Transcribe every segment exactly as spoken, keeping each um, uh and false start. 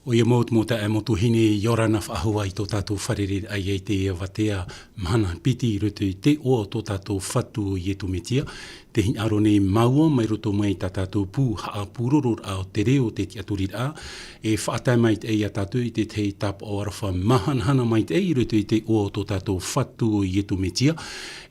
ʻOia mau te mau taeaʻe, mau tuahine, ʻia ora na faʻahou i tō tātou fārereiraʻa i teie avatea mahana piti i roto i te iʻoa o tō tātou Fatu ʻo Iesu Mesia. Tē hinaʻaro nei māua mai roto mai tā tātou pū haʻapūrororaʻa o te reo o te tiʻaturiraʻa, e faʻatae maitaʻi ia tātou i te tahi tāpaʻo aroha māhanahana maitaʻi i roto i te iʻoa o tō tātou Fatu ʻo Iesu Mesia.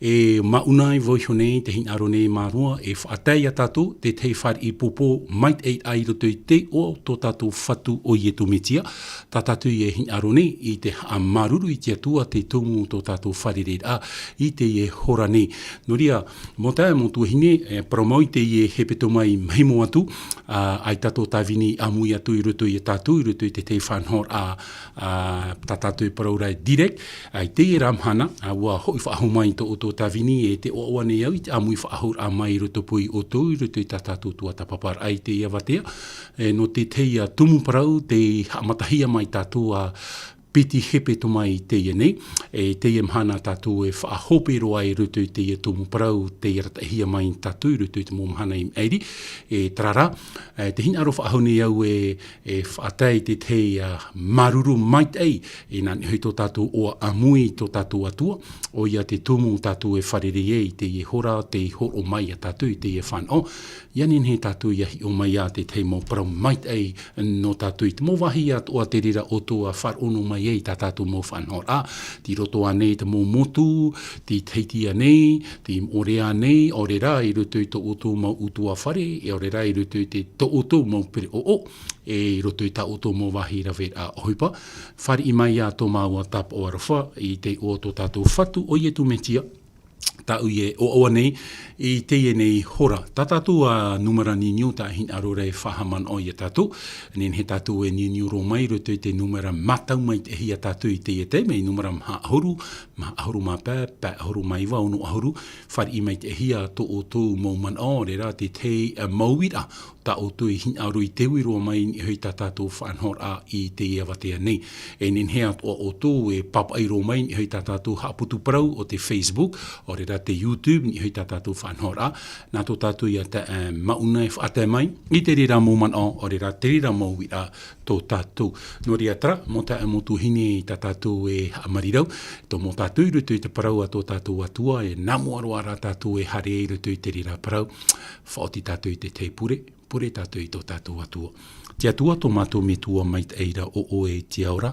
E maʻuna ai vau iho nei, tē hinaʻaro nei māua e faʻatae ia tātou te tahi fāriʻi pōpō maitaʻi i roto i te iʻoa o tō tātou Fatu ʻo Iesu Mesia. Tā tātou e hinaʻaro nei i te haʻamāuruuru i te Atua te tumu o tō tātou fārereiraʻa i teie hora nei. Nō reira, mau taeaʻe, mau tuahine, e, parau mau i teie hepetoma i mahemo atu, ā, ʻaita tō tāvini i ʻāmui atu i roto ia tātou, i roto i te tahi faʻanahoraʻa, ā, tā tātou e parau ra e direct, ā, i teie rā mahana, ā, ʻua hoʻi faʻahou mai tō ʻoutou tāvini, e tē ʻoaʻoa nei au i te ʻāmui faʻahouraʻa mai i roto pū ia ʻoutou, i roto i tā tātou tuatāpaparaʻa i teie avatea, e, nō te tahi, ā, tumu parau, tē haʻamatahia mai tātou, ā, piti hepetoma i teie nei, e, teie mahana tātou e faʻahope roa i roto i teie tumu parau, tē arataʻihia mai tātou i roto i te mau mahana i maʻiri, e, terā rā, e, tē hinaʻaro faʻahou nei au e, e faʻatae i te tahi, ā, māuruuru maitaʻi, e, nā niʻa hoʻi tō tātou ʻoaʻoa ʻāmui i tō tātou Atua, ʻoia te tumu tātou e fārerei ai i teie hora, tē hōroʻa mai ia tātou i teie fānaʻo, ʻia nehenehe tātou ʻia hiʻo mai ia te tahi mau parau maitaʻi nō tātou i te mau vāhi atoʻa te reira ʻoutou ʻa faʻaroʻo mai ai i tā tātou mau faʻanahoraʻa, tei roto ānei te mau motu, tei Tahiti ānei, tei Moʻorea ānei, ʻaore rā i roto i tō ʻoutou mau ʻutuāfare, e ʻaore rā i roto i te, tō ʻoutou mau pereʻoʻo, e i roto i tā ʻoutou mau vāhi raveraʻa ʻohipa, fāriʻi mai ia tō māua tāpaʻo aroha i te iʻoa o tō tātou Fatu ʻo Iesu Mesia, tāʻu e ʻoaʻoa nei i teie nei hora. Tā tātou ā nūmera niuniu, tē hinaʻaro ra e faʻahaʻamanaʻo ia tātou, nehenehe tātou e niuniu roa mai i roto i te nūmera mātau maitaʻi ia tātou i teie taime, nūmera maha ʻahuru, maha ʻahuru mā pae, pae ʻahuru mā iva, ono ʻahuru, fāriʻi maitaʻi ia tō ʻoutou mau manaʻo, ʻaore rā te tahi, ā, mau uiraʻa, tā ʻoutou e hinaʻaro i te ui roa mai i niʻa hoʻi i tā tātou faʻanahoraʻa i teie avatea nei. E nehenehe atoʻa ʻoutou e pāpaʻi roa mai i niʻa hoʻi i tā tātou haʻaputu parau o te Facebook, ʻaore rā te YouTube, i niʻa hoʻi i tā tātou faʻanahoraʻa, nā tō tātou ia taeaʻe, ā, Mauna e faʻatae mai i te reira mau manaʻo, ʻaore rā te reira mau uiraʻa tō tātou. Nō reira terā, mau taeaʻe, mau tuahine, tā tātou e haʻamarirau, tō mau tātou i roto i te parau a tō tātou Atua, e nā mua roa rā tātou e haere i roto i te reira parau, faʻaoti tātou i te tahi pure, pure tātou i tō tātou Atua. Te Atua tō mātou Metua maitaʻi ra, ʻo ʻoe te ao ra,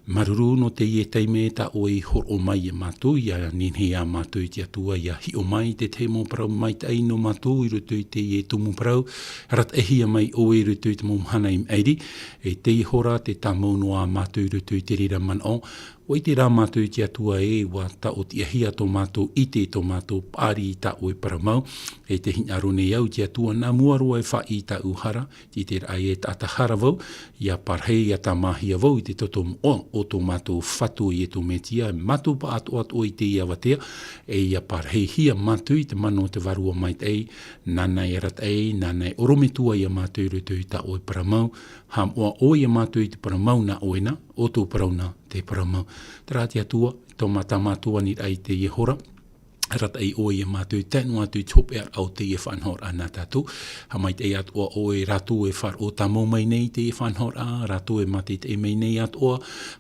māuruuru nō teie taime tā ʻoe i hōroʻa mai ia mātou, ʻia nehenehe ia mātou, te Atua, ʻia hiʻo mai i te tahi mau parau maitaʻi nō mātou i roto i teie tumu parau, arataʻihia mai ʻoe i roto i te mau mahana i maʻiri, e teie hora tē tāmau noa mātou i roto i te reira manaʻo, ʻUa ʻite rā mātou, te Atua ē, ʻua taʻotiʻahia tō mātou ʻite, tō mātou paʻari i tā ʻoe parau mau, e tē hinaʻaro nei au, te Atua, nā mua roa e faʻaʻī i tāʻu hara, tē ʻite ra ē e taʻata hara vau, ʻia parahi, ʻia tāmāhia vau i te toto moʻa o tō mātou Fatu ʻo Iesu Mesia, mātou pāʻatoʻatoʻa i teie avatea, e ʻia parahihia mātou i te mana o te Vārua Maitaʻi, nāna e arataʻi, nāna e ʻorometua ia mātou i roto i tā ʻoe parau mau, haʻamoʻa ʻoe ia mātou i te parau mau nā ʻoe na, ʻo tō parau na, te parau mau. Terā, te Atua, tō mā-, tā mātou aniraʻa i teie hora, arataʻi ʻoe ia mātou i tae noa atu i te hopeʻa o teie faʻanahoraʻa nā tātou. Haʻamaitaʻi atoʻa ʻoe rātou e faʻaroʻo tāmau mai nei i teie faʻanahoraʻa, rātou e mātaʻitaʻi mai nei atoʻa,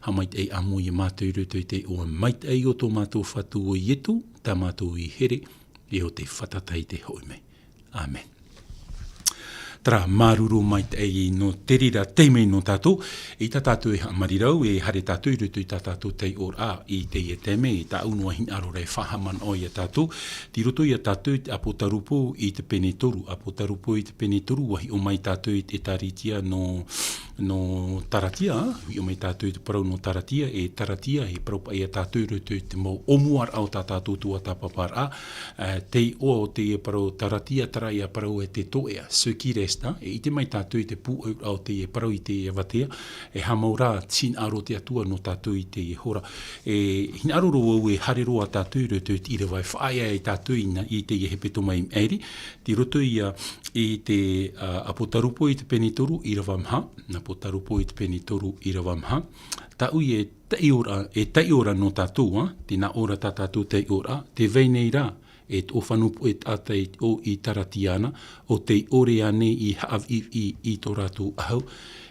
haʻamaitaʻi ʻāmui ia mātou i roto i te iʻoa maitaʻi o tō mātou Fatu ʻo Iesu, tā mātou i here, e ʻo te fātata i te hoʻi mai. ʻĀmene. Terā, māuruuru maitaʻi nō te reira taime nō tātou, i tā tātou e haʻamarirau, e haere tātou i roto i tā tātou taiʻoraʻa i teie taime, tāʻu noa hinaʻaro ra e faʻahaʻamanaʻo ia tātou, tei roto ia tātou i te ʻĀpōtarupo i te pene toru, ʻĀpōtarupo i te pene toru, ʻua hiʻo mai tātou i te ʻĒtārētia nō, nō Taratia, hiʻo mai tātou i te parau nō Taratia, e Taratia, e parau paʻi ia tātou i roto i te mau ʻōmuaraʻa o tā tātou tuatāpaparaʻa, ā, te iʻoa o teie parau Taratia, terā ia parau e te toeʻa, ceux qui restent, e ʻite mai tātou i te pūʻoiraʻa o teie parau i teie avatea, e haʻamau rā te hinaʻaro o te Atua nō tātou i teie hora. E hinaʻaro roa vau e haere roa tātou i roto i te ʻīrava e faʻaea ai tātou i nā, i teie hepetoma i maʻiri, tei roto ia i te, ā, ʻĀpōtarupo i te pene toru, ʻīrava maha, ʻĀpōtarupo i te pene toru, ʻīrava maha, tāʻu e taiʻo ra, e taiʻo ra nō tātou, ā, tē nā ʻō ra tā tātou taiʻoraʻa, tē vai nei rā, e tō fanu poʻe taʻata i ʻō i Taratia na, ʻo tei ʻore ānei i haʻaviʻiviʻi i tō rātou ʻahu,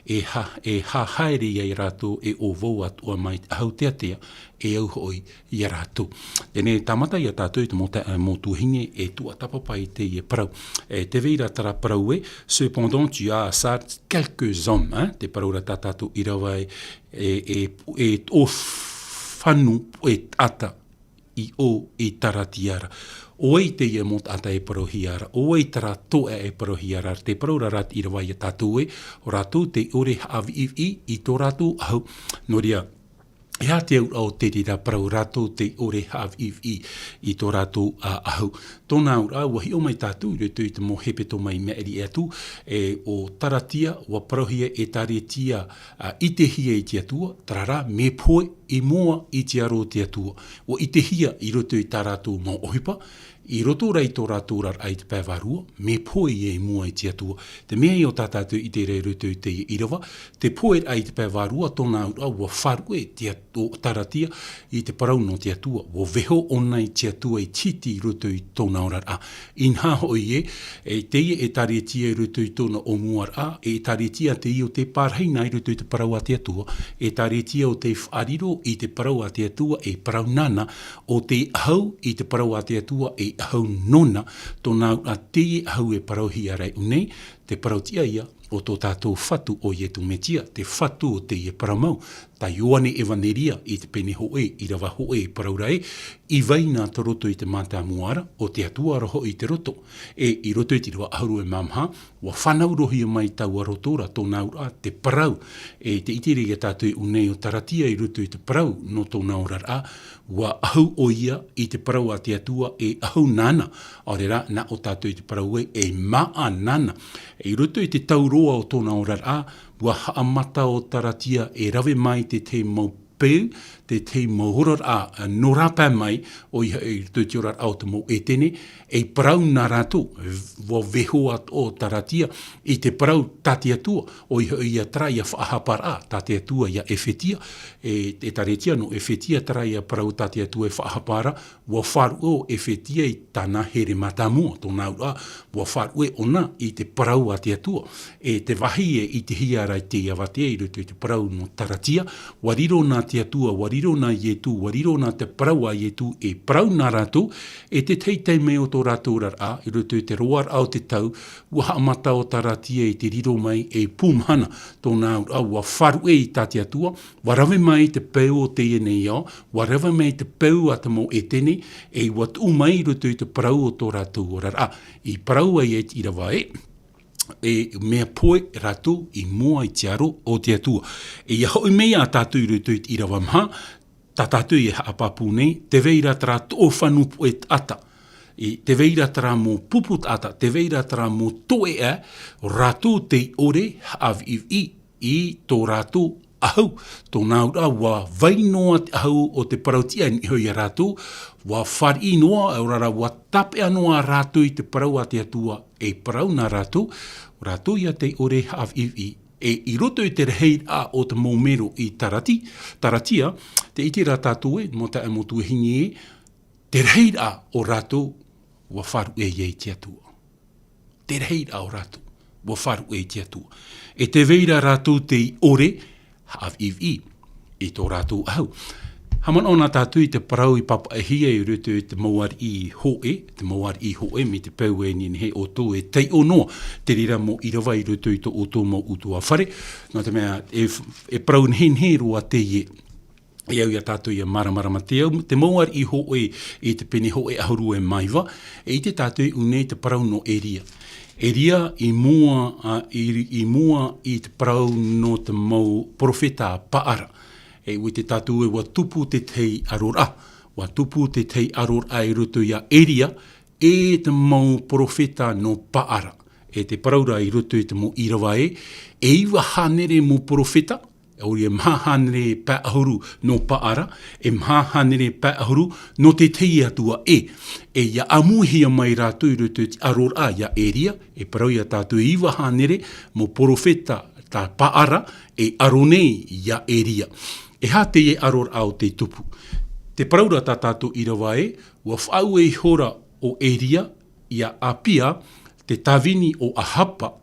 e ha, e hahaere ia rātou e ʻō vau atoʻa mai te ʻahu teatea, e au hoʻi ia rātou. Teie nei tāmata ia tātou i te mau ta-, mau tuahine e tuatāpapa i teie parau. E tē vai ra terā parau ē, cependant tu as à ça quelques hommes, hein, te parau ra tā tātou ʻīrava ē, e, e, e tō fanu poʻe taʻata i ʻō i Taratia ra. ʻO vai teie mau taʻata e parauhia ra, ʻo vai terā toeʻa e parauhia ra, te parau ra rā te ʻīrava ia tātou ē, ʻo rātou tei ʻore haʻaviʻiviʻi i tō rātou ʻahu. Nō reira, e aha te auraʻa o te reira parau rātou tei ʻore haʻaviʻiviʻi i tō rātou, ā, ʻahu. Tōna auraʻa, ʻua hiʻo mai tātou i roto i te mau hepetoma i maʻiri atu, e, ʻo Taratia, ʻua parauhia e Taratia, ā, ʻitehia i te Atua, terā rā, mea pohe i mua i te aro o te Atua. ʻUa ʻitehia i roto i tā rātou mau ʻohipa, i roto rā i tō rātou oraraʻa i te pae vārua, mea pohe ia i mua i te Atua. Te mea ïa tā tātou i ʻite ra i roto i teie ʻīrava, te poheraʻa i te pae vārua, tōna auraʻa ʻua faʻaruʻe te At-, ʻo Taratia i te parau nō te Atua, ʻua vaiiho ʻōna i te Atua i te hiti i roto i tōna oraraʻa. Inaha hoʻi ē, e teie e Taratia i roto i tōna ʻōmuaraʻa, e Taratia teie ʻo tē pārahi na i roto i te parau a te Atua, e Taratia ʻo tē faʻariro i te parau a te Atua, e parau nāna, ʻo tē ʻahu i te parau a te Atua, e ʻahu nōna, tōna auraʻa teie ʻahu e parauhia ra i ʻō nei, te parau tiʻa ïa o tō tātou Fatu ʻo Ietu Metia, te Fatu o teie parau mau, tā Ioane Evaneria i te pene hōʻē, ʻīrava hōʻē e parau ra ē, i vai nā tō roto i te mātāmua ra, ʻo te Atua ra hoʻi i te roto. E i roto i te ʻīrava ʻahuru e mā maha, ʻua fānaurohia mai taua roto ra tōna auraʻa, te parau, e tē ʻite ra ïa tātou i ʻō nei ʻo Taratia i roto i te parau nō tōna oraraʻa, ʻua ʻahu ʻoia i te parau a te Atua, e ʻahu nāna, ʻaore rā, nā ʻō tātou i te parau ē, e māʻa nāna. I roto i te tau roa o tōna oraraʻa, ʻua haʻamata ʻo Taratia e rave mai te tahi mau peu, te tahi mau oraraʻa, ā, nō rāpae mai, ʻoia hoʻi i roto i te oraraʻa o te mau ʻētene, e parau nā rātou, ʻua vaiiho atoʻa ʻo Taratia i te parau tā te Atua, ʻoia hoʻi ia terā ïa faʻahaparaʻa tā te Atua ia Efetia, e, e Taratia nō Efetia terā ïa parau tā te Atua e faʻahapa ra, ʻua faʻaruʻe ʻo Efetia i tāna here mātāmua, tōna auraʻa, ʻua faʻaruʻe ʻōna i te parau a te Atua. E te vāhi e ʻitehia ra i teie avatea i roto i te parau nō Taratia, ʻua riro nā te Atua, ʻua riro nā Ietu, ʻua riro nā te parau a Ietu e parau nā rātou, e te teitei mai o tō rātou oraraʻa, i roto i te roaraʻa o te tau, ʻua haʻamata ʻo Taratia i te riro mai ei pū mahana, tōna auraʻa ʻua faʻaruʻe i tā te Atua, ʻua rave mai te peu o teie nei ao, ʻua rave mai te peu a te mau ʻētene, e ʻua tuʻu mai i roto i te parau o tō rātou oraraʻa. I parau ai e te ʻīrava ē, e mea pohe rātou i mua i te aro o te Atua. E ʻia hoʻi mai ā tātou i roto i te ʻīrava maha, tā tātou e haʻapāpū nei, tē vai ra terā tō fanu poʻe taʻata. E tē vai ra terā mau pupu taʻata, tē vai ra terā mau toeʻa, rātou tei ʻore haʻaviʻiviʻi i tō rātou ʻahu. Tōna auraʻa, ʻua vai noa te ʻahu o te parau tiʻa i niʻa iho ia rātou, ʻua fāriʻi noa, ʻaore rā, ʻua tāpeʻa noa rātou i te parau a te Atua, e parau nā rātou, rātou ïa tei ʻore haʻaviʻiviʻi. E i roto i te rahiraʻa o te mau mero i Tarati-, Taratia, tē ʻite ra tātou ē, mau taeaʻe, mau tuahine ē, te rahiraʻa o rātou, ʻua faʻaruʻe ia i te Atua. Te rahiraʻa o rātou, ʻua faʻaruʻe i te Atua. E tē vai ra rātou tei ʻore haʻaviʻiviʻi i tō rātou ʻahu. Haʻamanaʻo na tātou i te parau i pāpaʻihia i roto i te mau ariʻi hōʻē, te mau ariʻi hōʻē, mai te peu e nehenehe ʻoutou e taiʻo noa te reira mau ʻīrava i roto i tō ʻoutou mau ʻutuāfare. Nō te mea, e, e parau nehenehe roa teie e au ia tātou ʻia māramarama. Te au, te mau ariʻi hōʻē i te pene hōʻē ʻahuru e mā iva, e ʻite tātou i ʻō nei te parau nō Eria. Eria i mua, a, i, i mua i te parau nō te mau perofeta a Paara. E ʻua ʻite tātou ē ʻua tupu te tahi aroraʻa. ʻUa tupu te tahi aroraʻa i roto ia Eria, e te mau perofeta nō Paara. E te parau ra i roto i te mau ʻīrava ē, e iva hānere mau perofeta, ʻaore e maha hānere pae ʻahuru nō Paara, e maha hānere pae ʻahuru nō te tahi atua ʻē. E ʻia ʻāmuihia mai rātou i roto i te aroraʻa ia Eria, e parau ia tātou e iva hānere mau perofeta tā Paara, e aro nei ia Eria. E aha teie aroraʻa ʻo tei tupu? Te parau ra tā tātou ʻīrava ē, ʻua faʻaue ihora o Eria, ia Apia, te tāvini o Ahapa,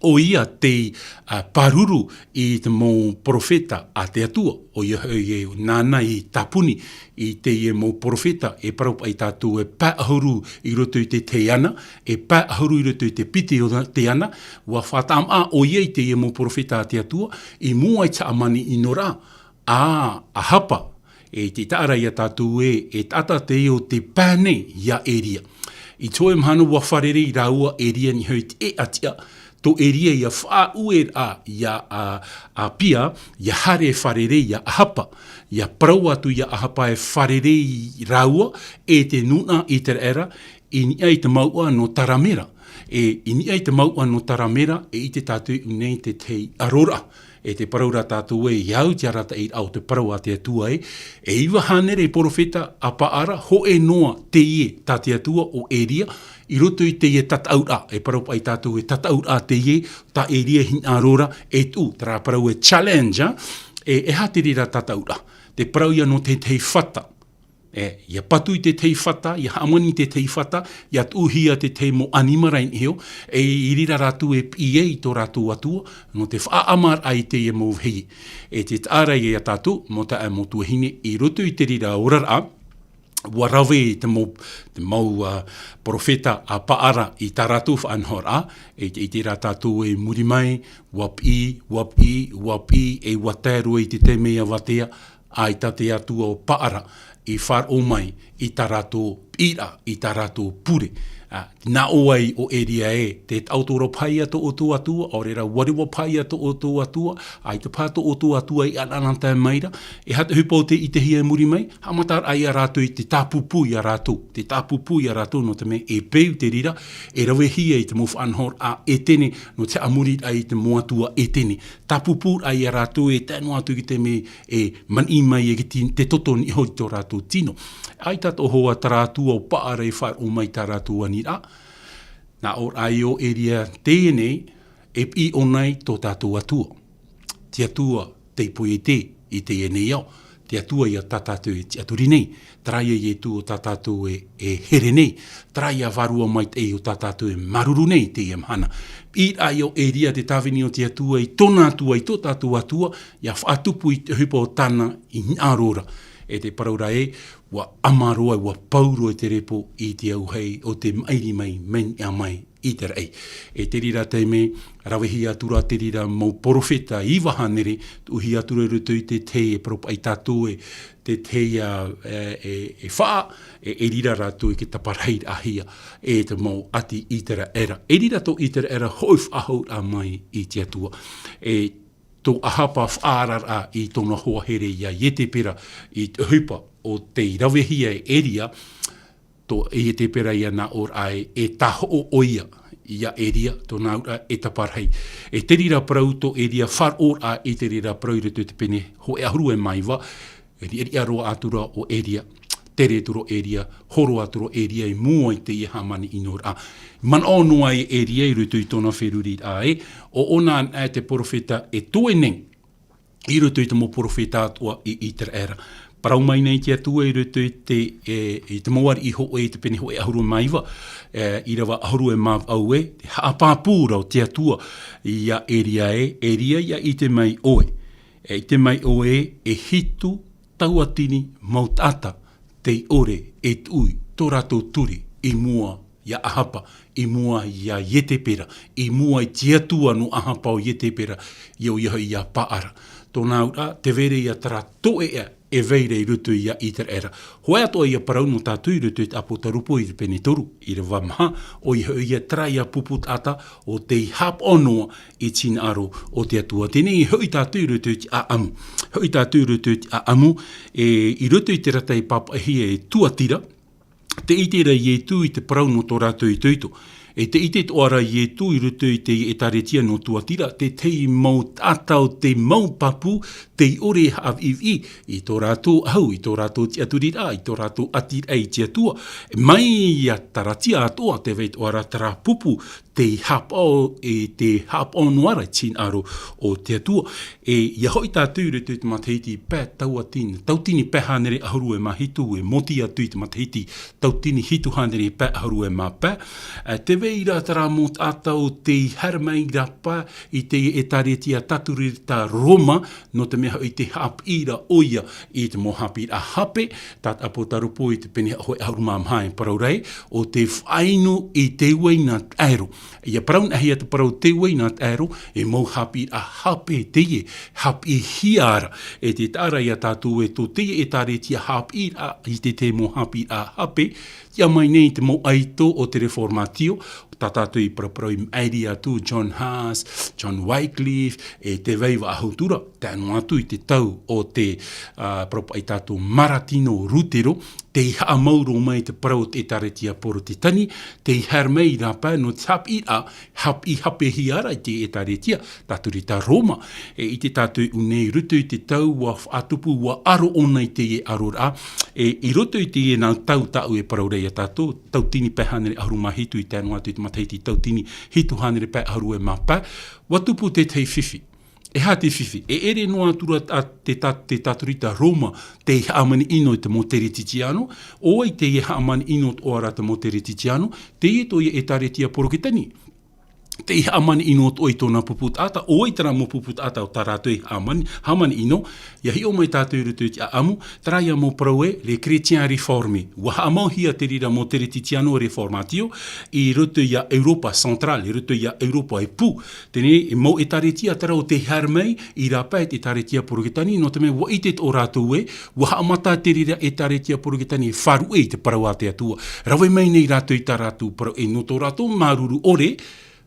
ʻo ia tei, ā, pāruru i te mau perofeta a te Atua, ʻoia hoʻi e nāna i tāpuni i teie mau perofeta, e parau paʻi tātou e pae ʻahuru i roto i te teana, e pae ʻahuru i roto i te piti o te ana, ʻua faʻataʻamaʻa ʻo ia i teie mau perofeta a te Atua, i mua i te hāmani ʻino ra, ā, Ahapa, e te taʻa ra ia tātou ē, e taʻata teie o te pae nei ia Eria. I te hōʻē mahana ʻua fārerei rāua Eria i niʻa i te ʻēʻa tiʻa, tō Eria ia faʻaue ra ia, ā, Apia, ia haere e fārerei ia Ahapa, ia parau atu ia Ahapa e fārerei rāua, e te nūnaʻa ʻĪteraʻera, i niʻa i te mouʻa nō Taramera. E, i niʻa i te mouʻa nō Taramera, e ʻite tātou i ʻō nei te tahi ʻaroraʻa. E te parau ra tātou ē, ia au te arataʻiraʻa o te parau a te Atua ē, e iva hānere perofeta a Paʻara, hōʻē noa teie tā te Atua ʻo Eria, i roto i teie tataʻuraʻa, e parau paʻi tātou e tataʻuraʻa teie, tā Eria hinaʻaro ra, e tuʻu, terā parau e challenge, ā, e, e aha te reira tataʻuraʻa, te parau ia nō te tahi fata, e, ia patu i te tahi fata, ia hāmani i te tahi fata, ia tuʻuhia te tahi mau ʻanimara i niʻa iho, e, i reira rātou e piʻi ai i tō rātou Atua, nō te faʻaʻamaraʻa i teie mau vahine. E te taʻa ra ia tātou, mau taeaʻe mau tuahine, i roto i te reira oraraʻa, ʻua rave te mau, te mau, ā, perofeta a Paʻara i tā rātou faʻanahoraʻa, e te, i te reira tātou i muri mai, ʻua piʻi, ʻua piʻi, ʻua piʻi, e ʻua tae roa i te taime ia ʻāvatea, ʻaita te Atua o Paʻara i faʻaroʻo mai i tā rātou piʻiraʻa, i tā rātou pure. Ā, nā ʻō ai ʻo Eria ē, tē taʻoto ra paʻi ia tō ʻoutou Atua, ʻaore rā ʻua reva paʻi ia tō ʻoutou Atua, ʻaita paha tō ʻoutou Atua i ʻanaʻanatae mai ra, e aha te ʻohipa ʻo tē ʻitehia i muri mai, haʻamataraʻa ia rātou i te tāpūpū ia rātou, te tāpūpū ia rātou nō te mea e peu te reira, e ravehia i te mau faʻanahoraʻa ʻētene, nō te haʻamoriraʻa i te mau atua ʻētene. Tāpūpūraʻa ia rātou e tae noa atu ki te mea e maniʻi mai e te, te toto i niʻa iho i tō rātou tino. ʻAita atoʻa hoʻi terā Atua o Paʻara e faʻaroʻo mai i tā rātou aniraʻa. Nā ʻō ra ʻo Eria teie nei, e piʻi ʻōna i tō tātou Atua. Te Atua tei poiete i teie nei ao, te Atua ia tā tātou e tiʻaturi nei, terā ia Ietu o tā tātou e, e here nei, terā ia Vārua Maitaʻi o tā tātou e māuruuru nei i teie mahana. Piʻiraʻa ʻo Eria te tāvini o te Atua i tōna Atua, i tō tātou Atua, ia faʻatupu i te ʻohipa o tāna hinaʻaro ra. E te parau ra ē, ʻua ʻama roa, ʻua pau roa te repo i te auahi o te maʻiri mai, mai niʻa mai i te raʻi. E te reira taime, ravehia atu ra te reira mau perofeta iva hānere, tuʻuhia atu ra i roto i te tahi e parau paʻi tātou ē, te tahi ā, e, e, e faʻa, e, e reira rātou i te taparahiraʻahia, e te mau ʻāti ʻĪteraʻera. E reira tō ʻĪteraʻera hoʻi faʻahouraʻa mai i te Atua. E tō Ahapa faʻaararaʻa i tōna hoa here ia Ietepera i te ʻohipa o tei ravehia e Eria, tō Ietepera ia nā ʻō ra ē, e tāhoʻo ʻoia ia Eria, tōna auraʻa e taparahi. E te reira parau tō Eria faʻaroʻoraʻa i te reira parau i roto i te pene hōʻē ʻahuru e mā iva, e riʻariʻa roa atu ra ʻo Eria, tere atu ra ʻo Eria, horo atu ra ʻo Eria i mua i teie hāmani ʻinoraʻa. Manaʻo noa ai Eria i roto i tōna feruriraʻa ē, ʻo ʻōna anaʻe te perofeta e toe nei, i roto i te mau perofeta atoʻa i ʻĪteraʻera. Parau mai nei te Atua i roto i te, e, i te mau ariʻi hōʻē i te pene hōʻē ʻahuru e mā iva, e, ʻīrava ʻahuru e mā vaʻu ē, te haʻapāpū ra o te Atua ia Eria ē, Eria ia ʻite mai ʻoe. E ʻite mai ʻoe, e hitu tauatini mau taʻata tei ʻore e tuʻu i tō rātou ture i mua ia Ahapa, i mua ia Ietepera, i mua i te atua nō Ahapa ʻo Ietepera, ʻoia hoʻi ia Paʻara. Tōna auraʻa, tē vai ra ia terā tōʻeʻa e vai ra i roto ia ʻĪteraʻera. Hōʻē atoʻa ia parau nō tātou i roto i te ʻĀpōtarupo i te pene toru, ʻīrava maha, ʻoia hoʻi ia terā ia pupu taʻata ʻo tei haʻapaʻo noa i te hinaʻaro o te Atua. Teie nei, hoʻi tātou i roto i te ʻāʻamu. Hoʻi tātou i roto i te ʻāʻamu, e, i roto i te rata i pāpaʻihia e Tuatira, tē ʻite ra Ietu i te parau nō tō rātou itoito. E te ʻite atoʻa ra Ietu i roto i te ʻētāretia nō Tuatira, te tahi mau taʻata o te mau pāpū, tei ʻore e haʻaviʻiviʻi i tō rātou ʻahu, i tō rātou tiʻaturiraʻa, i tō rātou ʻatiraʻa i te Atua. Mai ia Taratia atoʻa, tē vai atoʻa ra terā pupu, tei haʻapaʻo, e tē haʻapaʻo noa ra i te hinaʻaro o te Atua. E, ʻia hoʻi tātou i roto i te matahiti pae tauatini, tauatini pae hānere ʻahuru e mā hitu, e mōtī atu i te matahiti tauatini hitu hānere pae ʻahuru e mā pae. E, tē vai ra terā mau taʻata tei haere mai ra paʻi i te ʻētāretia tātarurita Roma, nō te mea hoʻi tē haʻapiʻi ra ʻoia i te mau haʻapiʻiraʻa hape, tā te ʻApotarupo i te pene hōʻē ʻahuru mā maha e parau ra ē, ʻo tē faʻainu i te uaina taʻero. ʻIa parau anaʻe hia te parau te uaina taʻero, e mau haʻapiʻiraʻa hape teie, haʻapiʻihia ra. E te taʻa ra ia tātou ē, tō teie ʻētāretia haʻapiʻiraʻa i te tahi mau haʻapiʻiraʻa hape, tiʻa mai nei te mau ʻaito o te Reformatio, tā tātou i paraparau i maʻiri atu, John Huss, John Wycliffe, e tē vai faʻahou atu ra, tae noa atu i te tau o te, ā, paraparau ia tātou Maratino Rutero, tei haʻamāuruuru mai te parau o te ʻētāretia Porotetani, tei haere mai ra paʻi nō te haʻapiʻiraʻa, haʻapiʻi hapehia ra i te ʻētāretia tātarurita Roma. E, ʻite tātou i ʻō nei, i roto i te tau, ʻua faʻatupu, ʻua aro ʻōna i teie aroraʻa. E, i roto i teie nā tau tāʻu e parau ra ia tātou, tauatini pae hānere ʻahuru mā hitu i tae noa atu i te matahiti tauatini hitu hānere pae ʻahuru e mā pae, ʻua tupu te tahi fifi. E aha te fifi? E ʻere noa atu ra a te tā-, te tātarurita Roma tei hāmani ʻino i te mau Teretitiano, ʻo vai tei hāmani ʻino atoʻa ra te mau Teretitiano, teie atoʻa ʻētāretia Porotetani. Tei hāmani ʻino atoʻa i tōna pupu taʻata, ʻo vai terā mau pupu taʻata o tā rātou e hāmani, hāmani ʻino, ʻia hiʻo mai tātou i roto i te ʻāʻamu, terā ia mau parau ē, les chrétiens réformés. ʻUa haʻamauhia te reira mau Teretitiano Reformatio, i roto ia Europa Central, i roto ia Europa e pū. Teie, e mau ʻētāretia terā ʻo tē haere mai, i rāpae te ʻētāretia Porotetani, nō te mea ʻua ʻite tō rātou ē, ʻua haʻamata te reira ʻētāretia Porotetani e faʻaruʻe i te parau a te Atua. Rave mai nei rātou i tā rātou parau, e nō tō rātou māuruuru ʻore,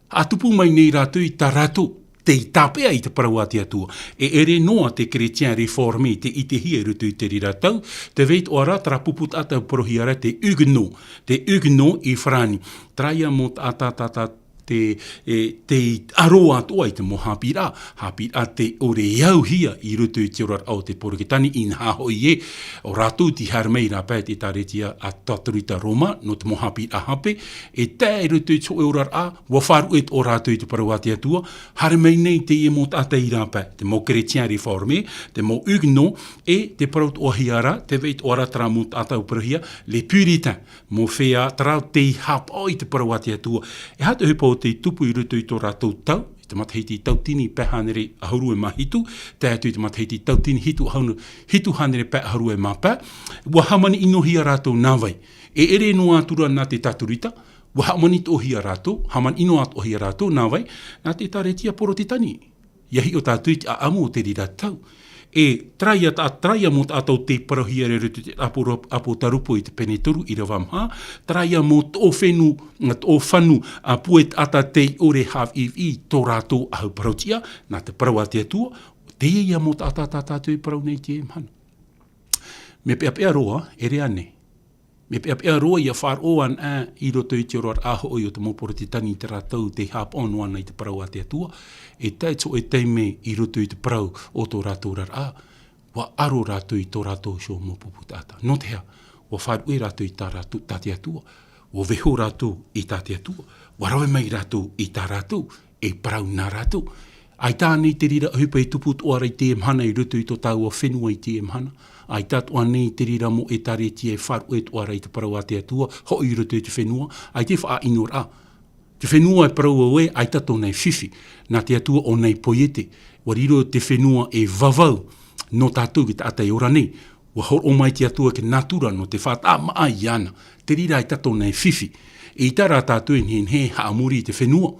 ʻa tupu mai nei rātou i tā rātou, tei tāpeʻa i te parau a te Atua. E ʻere noa te chrétien réformé tei ʻitehia i roto i te reira tau, tē vai atoʻa ra terā pupu taʻata e parauhia ra te Huguenot, te Huguenot i farāni. Terā ia mau taʻata, taʻata, te, e, tei aro atoʻa i te mau haʻapiʻiraʻa, haʻapiʻiraʻa tei ʻore e auhia i roto i te oraraʻa o te Porotetani, inaha hoʻi ē, ʻo rātou tei haere mai i rāpae te ʻētāretia tātarurita Roma, nō te mau haʻapiʻiraʻa hape, e tae i roto i te hōʻē oraraʻa, ʻua faʻaruʻe tō rātou i te parau a te Atua, haere mai nei teie mau taʻata i rāpae, te mau chrétien réformé, te mau Huguenot, e tē parau atoʻahia ra, tē vai atoʻa ra terā mau taʻata e parauhia, les puritains, mau feiā, terā tei haʻapaʻo i te parau a te Atua. E aha te ʻohipa ʻo tei tupu i roto i tō rātou tau, i te matahiti tauatini pae hānere ʻahuru e mā hitu, tae atu i te matahiti tauatini hitu hān-, hitu hānere pae ʻahuru e mā pae, ʻua hāmani ʻinohia rātou nā vai? E ʻere noa atu ra nā te tātarurita, ʻua hāmani atoʻahia rātou, hāmani ʻino atoʻahia rātou nā vai? Nā te ʻētāretia Porotetani. ʻIa hiʻo tātou i te ʻāʻamu o te reira tau. E terā ia tā-, terā ia mau taʻata tei parauhia ra i roto i te ʻāpo-, ʻĀpotarupo i te pene toru ʻīrava maha, terā ia mau toʻofenu, toʻofanu, ā, puʻe taʻata tei ʻore e haʻaviʻiviʻi i tō rātou ʻahu parautiʻa, nā te parau a te Atua, teie ia mau taʻata tā tātou e parau nei i teie mahana. Mea peʻapeʻa roa, e ʻere ānei? Mea peʻapeʻa roa ʻia faʻaroʻo anaʻe i roto i te oraraʻa hoʻi o te mau Porotetani i terā tau tei haʻapaʻo noa na i te parau a te Atua, e tae i te hōʻē taime i roto i te parau o tō rātou oraraʻa, ʻua aro rātou i tō rātou iho mau pupu taʻata. Nō te aha? ʻUa faʻaruʻe rātou i tā rātou, tā te Atua. ʻUa vaiiho rātou i tā te Atua. ʻUa rave mai rātou i tā rātou e parau nā rātou. ʻAita ānei te reira ʻohipa e tupu atoʻa ra i teie mahana i roto i tō tāua fenua i teie mahana? ʻAita atoʻa ānei te reira mau ʻētāretia e faʻaruʻe atoʻa ra i te parau a te Atua, hoʻi i roto i te fenua? ʻAita e faʻaʻinoraʻa. Te fenua e parau au ē, ʻaita tōna e fifi. Nā te Atua ʻōna i poiete. ʻUa riro te fenua e vavau nō tātou, te taʻata e ora nei. ʻUa hōroʻa mai te Atua i te natura nō te faʻataʻa maʻa iāna. Te reira ʻaita tōna e fifi. ʻEita rā tātou e nehenehe e haʻamori i te fenua.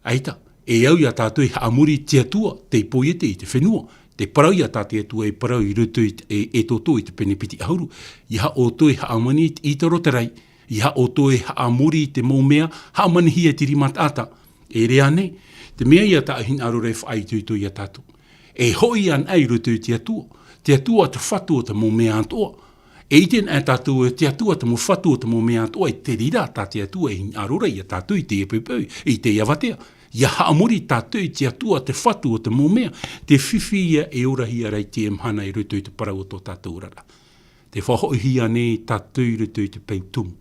ʻAita, e au ia tātou e haʻamori i te Atua tei poiete i te fenua. Te parau ia tā te Atua e parau i roto i te, e, Exodo i te pene piti ʻahuru. ʻEiaha ʻoutou e hāmani i te ʻītaro o te raʻi. ʻEiaha ʻoutou e haʻamori i te mau mea hāmanihia e te rima taʻata. E ʻere ānei? Te mea ia tāʻu hinaʻaro ra e faʻaitoito ia tātou. E hoʻi anaʻe i roto i te Atua. Te Atua te Fatu o te mau mea atoʻa. E ʻite ana tātou e te Atua te mau fatu o te mau mea atoʻa, e te reira tā te Atua e hinaʻaro ra ia tātou i teie poʻipoʻi, i teie avatea. ʻIa haʻamori tātou i te Atua te fatu o te mau mea, te fifi ia e orahia ra i teie mahana i roto i te parau o tō tātou oraraʻa. Te faʻahoʻihia nei tātou i roto i te peu tumu.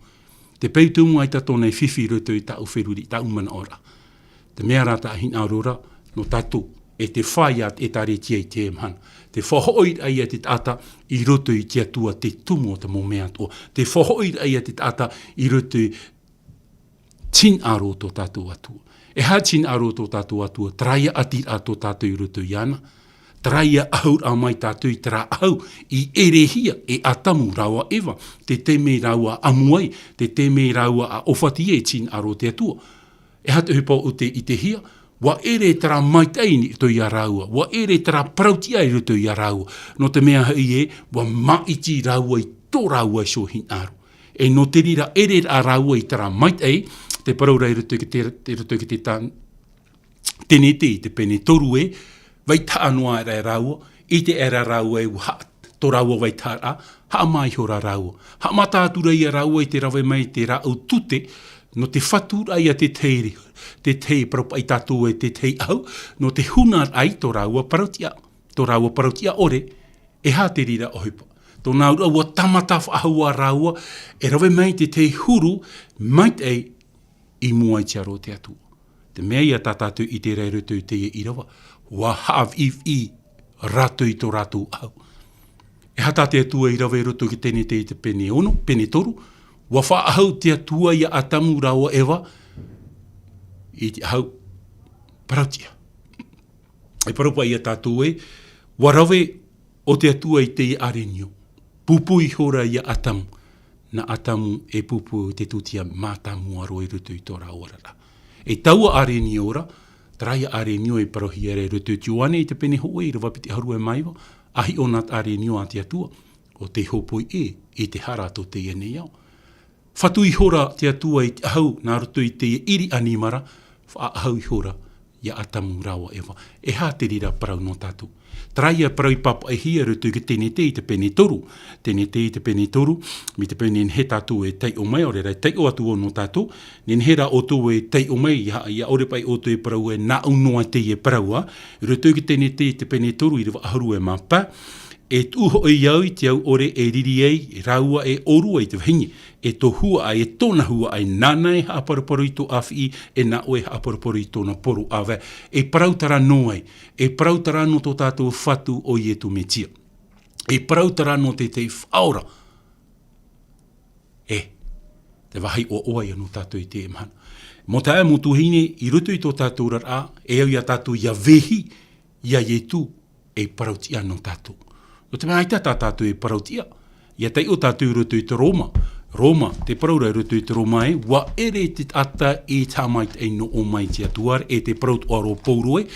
Te peu tumu ʻaita tōna e fifi i roto i tāʻu feruri, tāʻu manaʻo ra. Te mea rā tā hinaʻaro ra, nō tātou, e te fā ia te ʻĒtārētia i teie mahana. Te faʻahoʻi ra ia te taʻata i roto i te Atua te tumu o te mau mea atoʻa. Te faʻahoʻi ra ia te taʻata i roto i te hinaʻaro o tō tātou Atua. E aha te hinaʻaro o tō tātou Atua, terā ia ʻati ra tō tātou i roto iāna. Terā ia ʻahu ra mai tātou i terā ʻahu i ʻerehia e Atamu rāua Eva, te taime rāua ʻamu ai, te taime rāua a ʻōfati ai te hinaʻaro o te Atua. E aha te ʻohipa ʻo tē ʻitehia? ʻUa ʻere terā maitaʻi i roto ia rāua, ʻua ʻere terā parautiʻa i roto ia rāua. Nō te mea hoʻi ē, ʻua māʻiti rāua i tō rāua iho hinaʻaro. E nō te reira ʻere ra rāua i terā maitaʻi, te parau ra i roto i te, i roto i te tā-, Tenete i te pene toru ē, vaitahaʻa noa ra rāua, ʻite aʻera rāua e ʻua haʻa-, tō rāua vaitahaʻa, haʻamā ihora rāua. Haʻamata atu ra ia rāua i te rave mai te rāʻau tute, nō te fatu ra ia te tahi, te tahi parau paʻi tātou e te tahi ʻahu, nō te huna ai tō rāua parautiʻa, tō rāua parautiʻa ʻore, e aha te reira ʻohipa. Tōna auraʻa ʻua tāmata faʻahou ā rāua, e rave mai te tahi huru, maitaʻi i mua i te aro o te Atua. Te mea ia tā tātou i ʻite ra i roto i teie ʻīrava, ʻua haʻaviʻiviʻi rātou i tō rātou ʻahu. E aha tā te Atua i rave i roto i te Tenete i te pene ono, pene toru, ʻua faʻaʻahu te Atua ia Atamu rāua Eva, i te ʻahu parautiʻa. E parau paʻi ia tātou ē, ʻua rave ʻo te Atua i teie ʻārenio. Pūpū ihora ia Atamu. Nā Atamu e pūpū te tūtia mātāmua roa i roto i tō rāua oraraʻa. E taua ʻārenio ra, terā ia ʻārenio e parauhia ra i roto i te Ioane i te pene hōʻē ʻīrava piti ʻahuru e mā iva, ʻa hiʻo nā te ʻārenio a te Atua, ʻo tei hōpoi ʻē i te hara tō teie nei ao. Fatu ihora te Atua i te ʻahu, nā roto i te ʻiri ʻanimara, faʻaʻahu ihora ia Atamu rāua Eva. E aha te reira parau nō tātou. Terā ia parau i pāpaʻihia i roto i te Tenete i te pene toru. Tenete i te pene toru, mai te peu nehenehe tātou e taiʻo mai, ʻaore ra e taiʻo atu nō tātou, nehenehe rā ʻoutou e taiʻo mai, ʻia, ʻia ʻore paʻi ʻoutou e parau ē nāʻu noa teie parau ā, i roto i te Tenete i te pene toru ʻīrava ʻahuru e mā pae, E tuʻu hoʻi au i te au ʻore e riri ai rāua e ʻōrua i te vahine, e tō huaʻai, e tōna huaʻai, nāna e haʻaparuparu i tō ʻāfiʻi, e nā ʻoe e haʻaparuparu i tōna poro ʻāvae. E parau terā nō ai, e parau terā nō tō tātou Fatu ʻo Ietu Metia. E parau terā nō te, te Faʻaora. E, te vāhi ʻoaʻoa ia nō tātou i teie mahana. Mau taeaʻe, mau tuahine, i roto i tō tātou oraraʻa, e au ia tātou ʻia vehi, ia Ietu, e parautiʻa nō tātou. Nō te mea ʻaita tā tātou e parautiʻa, ʻia taiʻo tātou i roto i te Roma. Roma, te parau ra i roto i te Roma ē, ʻua ʻere te taʻata e haʻamaitaʻi noa mai i te Atua, e te parau atoʻa ra ʻo Paulo ē,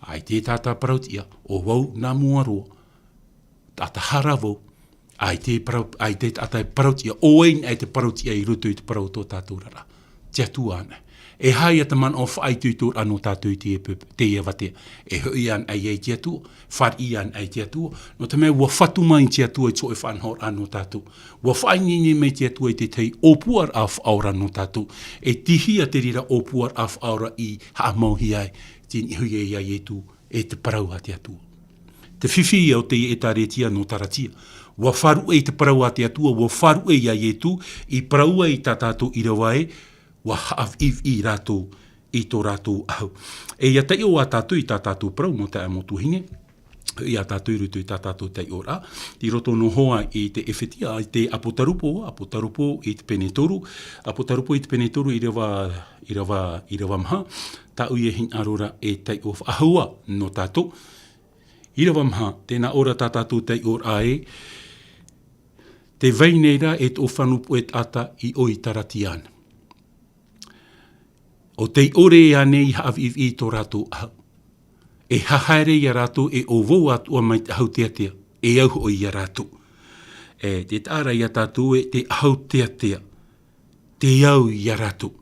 ʻaita e taʻata parautiʻa, ʻo vau nā mua roa, taʻata hara vau, ʻaita e parau-, ʻaita e taʻata e parautiʻa, ʻo vai anaʻe te parautiʻa i roto i te parau o tō tātou oraraʻa. Te Atua anaʻe. E aha ia te manaʻo faʻaitoitoraʻa nō tātou i teie pe-, teie avatea. E hoʻi anaʻe i te Atua, fāriʻi anaʻe i te Atua. Nō te mea ʻua fatu mai te Atua i te hōʻē faʻanahoraʻa nō tātou. ʻUa faʻaineine mai te Atua i te tahi ʻōpuaraʻa faʻaora nō tātou. E tīhia te reira ʻōpuaraʻa faʻaora i haʻamauhia ai, te niʻa iho ia Ietu, e te parau a te Atua. Te fifi ia o te ʻĒtārētia nō Taratia. ʻUa faʻaruʻe i te parau a te Atua, ʻua faʻaruʻe ia Ietu, i parau ai i tā tātou ʻīrava ē, ʻua haʻaviʻiviʻi rātou i tō rātou ʻahu. E ʻia taiʻo ā tātou i tā tātou parau, mau taeaʻe, mau tuahine, ia tātou i roto i tā tātou taiʻoraʻa, i roto noa hoʻi i te ʻEfetia, i te Apotarupo, Apotarupo i te pene toru, Apotarupo i te pene toru ʻīrava, ʻīrava, ʻīrava maha, tāʻu e hinaʻaro ra e taiʻo faʻahou nō tātou. ʻĪrava maha, tē nā ʻō ra tā tātou taiʻoraʻa ē, tē vai nei ra e tō fānau puʻe taʻata i ʻō i Taratia na. ʻO tei ʻore ānei i haʻaviʻiviʻi i tō rātou ʻahu. E hahaere ia rātou e ʻo vau atoʻa mai te ʻahu teatea, e au hoʻi ia rātou. E, te taʻa ra ia tātou ē, te ʻahu teatea. Te au ia rātou.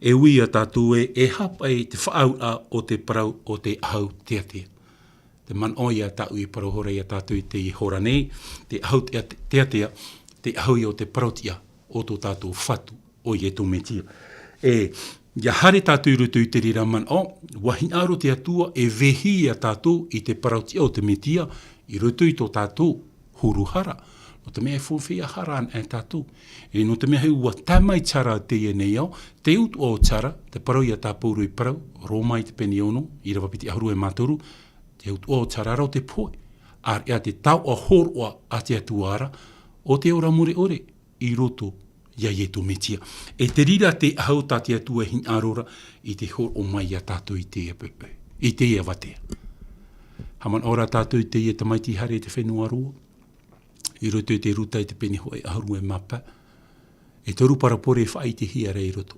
E ui ia tātou ē, e aha paʻi te faʻaauraʻa o te parau o te ʻahu teatea. Te manaʻo ia tāʻu i parau ihora ia tātou i teie hora nei, te ʻahu teate-, teatea, te ʻahu ia o te parau-tiʻa o tō tātou Fatu, ʻo Iesu Mesia. E, ʻia haere tātou i roto i te reira manaʻo, ʻua hinaʻaro te Atua e vaiiho ia tātou i te parau-tiʻa o te Mesia, i roto i tō tātou huru hara. Nō te mea e faufaʻa hara ana e tātou. E nō te mea hoʻi ʻua tae mai Sara i teie nei ao, te utuʻa o Sara, te parau ia tā Pauro i parau, Roma i te pene ono, ʻīrava piti ʻahuru e mā toru, te utuʻa o Sara rā ʻo te pohe. ʻĀreʻa te taoʻa hōroʻa a te Atua ra, ʻo te ora mure ʻore, i roto ia Iesu Mesia. E te reira te ʻahu tā te Atua e hinaʻaro ra i te hōroʻa mai ia tātou i teie pepe, i teie avatea. Haʻamanaʻo ra tātou i teie tamaiti haere i te fenua roa, i roto i te Ruta i te pene hōʻē ʻahuru e mā pae. E toru parabole e faʻaʻitehia ra i roto.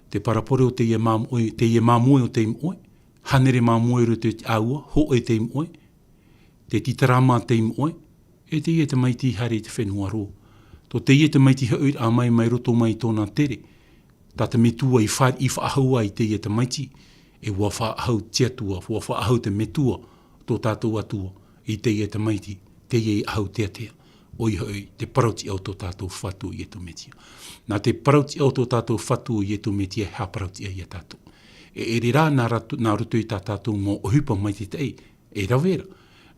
Te parabole o teie māmoe, teie māmoe ʻo tei moʻe, hānere māmoe i roto i te ʻāua, hōʻē tei moʻe, te tītarama tei moʻe, e teie tamaiti haere i te fenua roa. Tō teie tamaiti hoʻiraʻa mai, mai roto mai i tōna tere, tā te Metua i fāriʻi faʻahou ai i teie tamaiti, e ʻua faʻahou te Atua, ʻua faʻahou te Metua, tō tātou Atua, i teie tamaiti, teie i ʻahu teatea, ʻoia hoʻi te parau-tiʻa o tō tātou Fatu ʻo Iesu Mesia. Nā te parau-tiʻa o tō tātou Fatu ʻo Iesu Mesia e haʻaparau-tiʻa ia tātou. E ʻere rā nā ratu-, nā roto i tā tātou mau ʻohipa maitaʻi, e rave ra.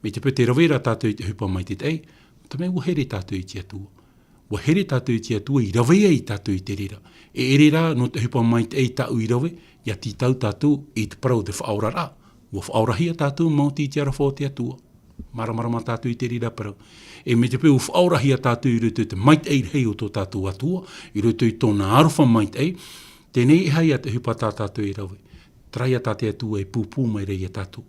Mai te peu tē rave ra tātou i te ʻohipa maitaʻi, nō te mea ʻua here tātou i te Atua. ʻUa here tātou i te Atua i rave ai tātou i te reira. E ʻere rā, nō te ʻohipa maitaʻi tāʻu i rave, ʻia tītau tātou i te parau o te faʻaoraraʻa. ʻUa faʻaorahia tātou maoti i te aroha o te Atua. Māramarama tātou i te reira parau. E mai te peu ʻua faʻaorahia tātou i roto i te maitaʻi rahi o tō tātou Atua, i roto i tōna aroha maitaʻi, teie nei e aha ia te ʻohipa tā tātou e rave. Terā ia tā te Atua e pūpū mai ra ia tātou.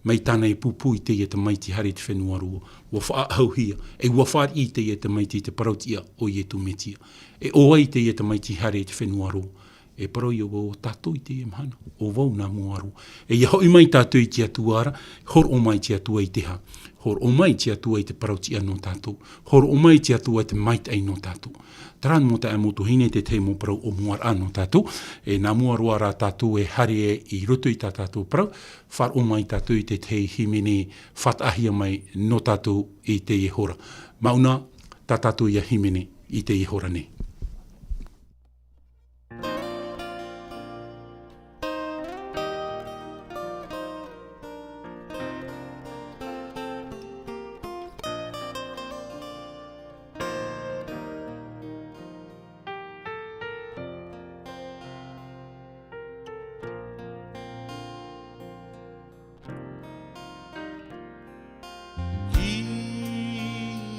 Mai tāna e pūpū i teie tamaiti haere i te fenua roa, ʻua faʻaʻahuhia, e ʻua fāriʻi i teie tamaiti i te parau-tiʻa ʻo Iesu Mesia. E ʻo vai teie tamaiti haere i te fenua roa, e parau ia vau ʻo tātou i teie mahana, ʻo vau nā mua roa. E ʻia hoʻi mai tātou i te Atua ra, hōroʻa mai te Atua i te aha, hōroʻa mai te Atua i te parau-tiʻa nō tātou, hōroʻa mai te Atua i te maitaʻi nō tātou. Terā mau taeaʻe, mau tuahine, te tahi mau parau ʻōmuaraʻa nō tātou, e nā mua roa rā tātou e haere i roto i tā tātou parau, faʻaroʻo mai tātou i te tahi hīmene faʻataʻahia mai nō tātou i teie hora. Mauna, tā tātou ia hīmene i teie hora nei.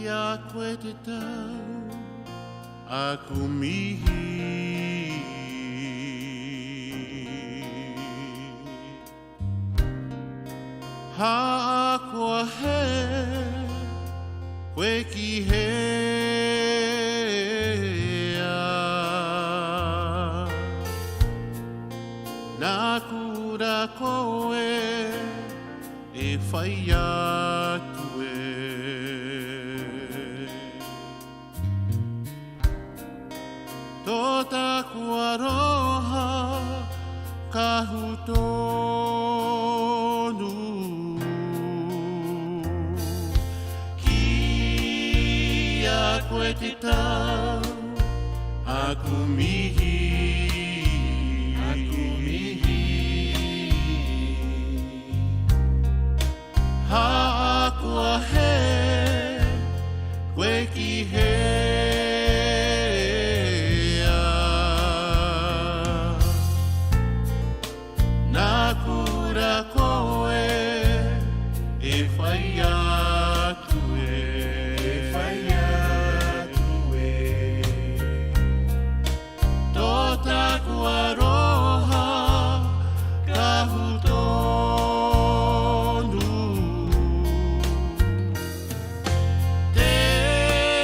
Ia koe te tau aku mihi. Haʻakoa hē koe ki hea. Nā kura koe e fai atu e. Tō tāku aroha kahu tonu. Ki a koe te tau aku mihi. Aku mihi. Haʻakoa hē koe ki hea. Nā kura koe e fai atu e. E fai atu e. Tō tāku aroha kahu tonu.